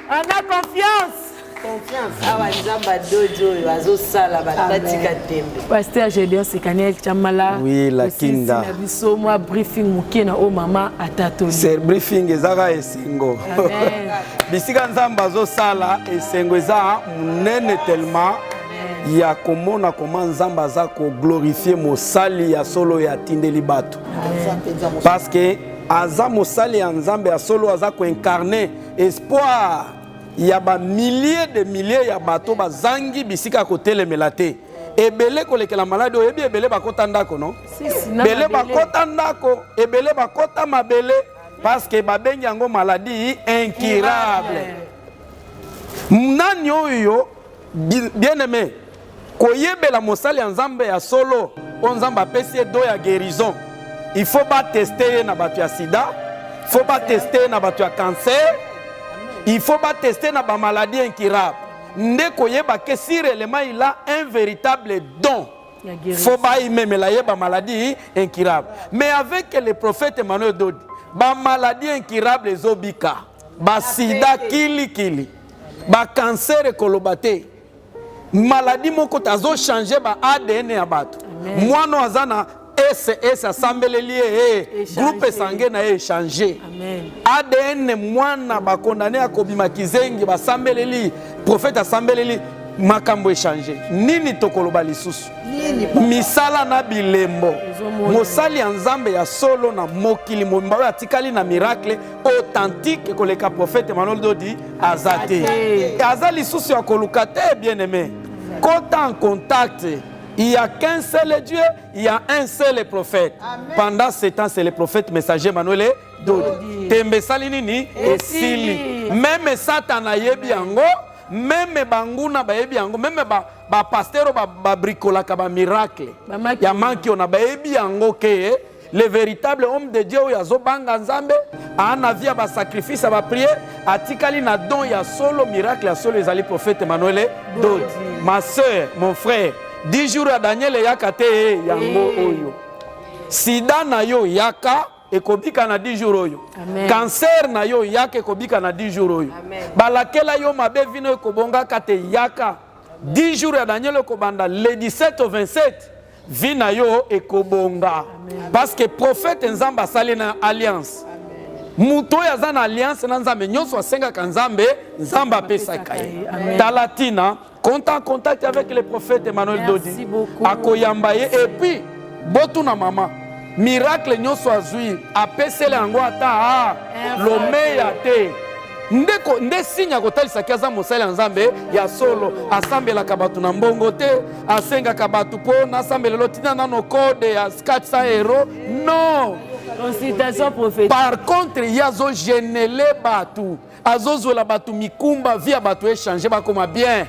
On a confiance. Confiance. Awa Nzambe adoji oyo azosala bato batika tembe. Pasteur Gédéon Sekaniel Chamala. Oui, la Kinda. Na biso mwa briefing moke na oyo mama atatoli. C'est briefing ezaka esengo. Bisika Nzambe azosala esengo eza monene tellement ya komona koma Nzambe aza koglorifie mosali ya solo ya atindeli bato, parce que aza mosali ya Nzambe ya solo, aza koincarne espoir ya ba milliers de milliers ya bato bazangi bisika ya kotelemela te. Ebele kolekela maladi oyebi, ebele bakota ndako no, ebele bakota ndako, ebele bakota mabele, parce que babengi yango maladie incurable. Nani oyo bien aimé koyebela mosali ya Nzambe ya solo oyo Nzambe apesi ye do ya guérison, il faut bateste ye na bato ya sida, il faut bateste ye na bato ya cancer, il faut bateste na bamaladie incurable, nde koyeba ke si réellement il a un véritable don, faut baimemela ye bamaladie incurable. Mais avec le prophète Emmanuel Dodi, bamaladie incurable ezobika, basida kilikili, bakanser ekoloba te, maladie moko te azochange ba ADN ya bato. Mwana aza na SS asambeleli ye, groupe sange na ye échange ADN, mwana bakondane akobima kizengi, basambeleli, prophète asambeleli, makambo échange. Nini tokoloba lisusu? Misala na bilembo, mosali ya Nzambe ya solo na mokili mobimba oyo atikali na miracle authentique koleka prophète Emmanuel Dodi aza te, aza lisusu ya koluka te. Bien aimé, kota en contact. Il n'y a qu'un seul Dieu, il y a un seul prophète. Amen. Pendant ce temps, c'est le prophète messager Emmanuel Dodi. Tembe sali nini? Esili. Même Satan ayebi yango, même banguna bayebi yango, même ba ba pasteur ba, ba bricolaka ba miracle. Ya manki ona bayebi yango ke le véritable homme de Dieu oyo azobanga Nzambe, ana vie ya ba sacrifice ya ba prière, atikali na don ya solo, miracle ya solo ezali prophète Emmanuel Dodi. Ma soeur, mon frère, 10 jours ya Daniel eyaka te yango oyo. Sida na yo yaka. ekobika na 10 jours oyo. Cancer na yo yaka ekobika na 10 jours oyo. Balakela yo mabe vino ekobongaka te yaka. 10 jours ya Daniel ekobanda le 17 au 27 vie na yo ekobonga. Parce que prophète Nzambe asali na alliance. Moto oyo aza na alliance na Nzambe nyonso asengaka Nzambe, Nzambe apesaka ye. Tala tina compte en contact avec le prophète Emmanuel Dodi. Akoyamba ye et puis botuna mama miracle nyonso azwi apesela yango ata ah, lomeya te ndeko nde signe akotalisaki aza mosali ya nzambe ya solo asambelaka bato na mbongo te asengaka bato mpo nasambela elo tina nano code ya 400 euro non. Consultation prophétique. Par contre ye azogenele bato, azozwela bato mikumba, vie ya bato echange, bakoma bien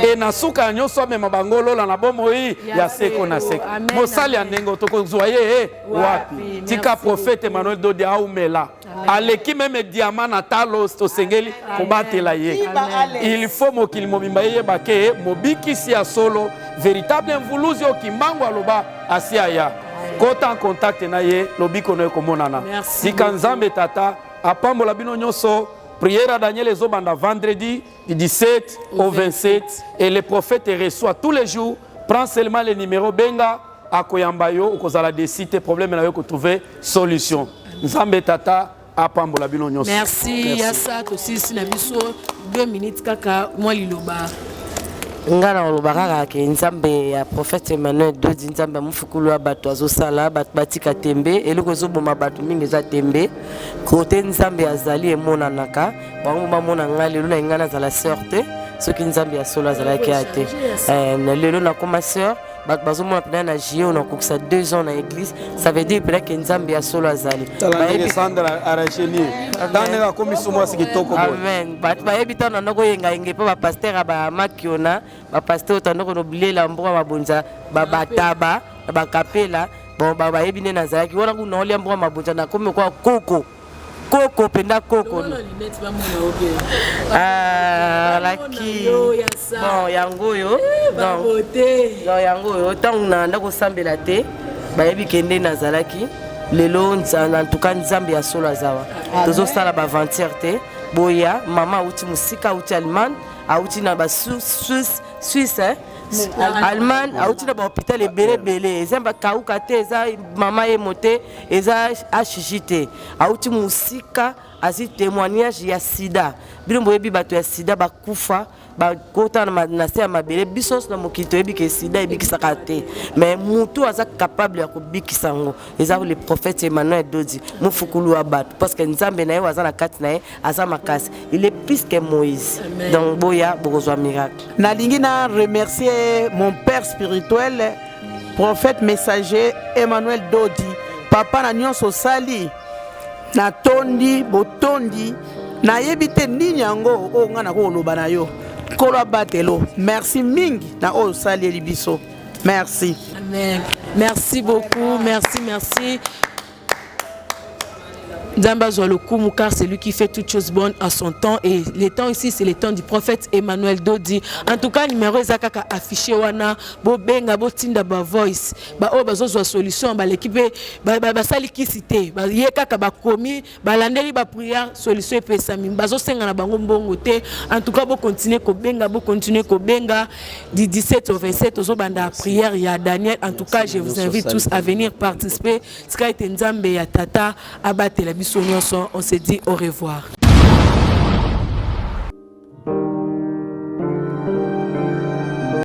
e na suka ya nyonso amema bango lola na bomoi ya seko na seko. Mosali ya ndenge tokozwa ye wapi? Tika prophète Emmanuel Dodi aumela, aleki même diamant na talo, tosengeli kobatela ye. Il faut mokili mobimba eyeba ke mobikisi ya solo, véritable mvuluzi oyo Kimbangu aloba asi aya. Kota en contact na ye, lobiko no ekomonana. Tika Nzambe Tata apambola bino nyonso. Prière à Daniel ezobanda vendredi du 17 au 27 et le prophète reçoit tous les jours. Prends seulement le numéro, benga, akoyamba yo, okozala déçu te, problème na yo kotrouver solution. Nzambe Tata apambola bino nyonso. Merci Yasa, tosilisi na biso 2 minutes kaka mwa liloba. Nga na koloba kaka ke Nzambe ya prophète Emmanuel Dodi, Nzambe ya mofukulu ya bato, azosala bato batika tembe. Eloko ezoboma bato mingi eza tembe. Kote Nzambe azali emonanaka. Bango bamona ngai lelo na ngai nazala sœur te soki Nzambe ya solo azalaki ya te. Lelo nakoma sœur, bato bazomona mpena na juillet oyo nakokisa 2 ans na église. Ça veut dire mpena ke Nzambe ya solo azali. Tala ndenge Sandra aracheni, tala ndenge akomisi mwasi kitoko boye. Amen. Bato bayebi ntango nanda koyengayenga epa bapasteur ya bamakiona, bapasteur oyo tanda konobilela mboka mabonza, bataba na bakapela. Bon, bayebi nde nazalaki wana kuna olia mboka mabonza, nakomi lokola koko koko mpenza koko laki. Bon, yango oyo, donc yango oyo ntango nanda kosambela te, bayebi ke nde nazalaki. Lelo en tout cas Nzambe ya solo azawa, tozosala baaventure te. Boya, mama auti mosika, auti Allemagne, auti na basuisse, Suisse, Allemagne, auti na bahôpital ebele ebele. Eza bakauka te, eza mama yemo te, eza hg te. Auti mosika, azwi témoignage ya sida. Bino boyebi bato ya sida bakufa, bakota na se ya mabele. Biso nyonso na mokili toyebi ke sida ebikisaka te, mais mutu aza capable ya kobikisa yango eza le prophète Emmanuel Dodi, mofukulu wa bato, parce que Nzambe na ye oyo aza na kati na ye aza makasi, il est plus que Moïse. Donc boya, bokozwa miracle. Nalingi na remercier mon père spirituel, prophète messager Emmanuel Dodi. Papa, na nyonso osali, natondi botondi. Nayebi te nini yango oyo ngai nakoloba na yo. Nkolo abatelo. Merci mingi na oyo osalieli biso. Merci. Amen. Merci beaucoup. Merci, merci. Nzambe azwa lokumu, car c'est lui qui fait toutes choses bonnes à son temps, et le temps ici, c'est le temps du prophète Emmanuel Dodi. En tout cas, numéro eza kaka affiché wana, bobenga, botinda ba voice, ba oyo bazozwa solution, baleki mpe basali kisi te, ye kaka bakomi, balandeli ba prière, solution epesami, bazosenga na bango mbongo te. En tout cas, bocontinue kobenga, bocontinue kobenga. Du 17 au 27 ozobanda prière ya Daniel. En tout cas, je vous invite tous à venir participer. Tika ete Nzambe ya tata abatela biso nyonso. On se dit au revoir.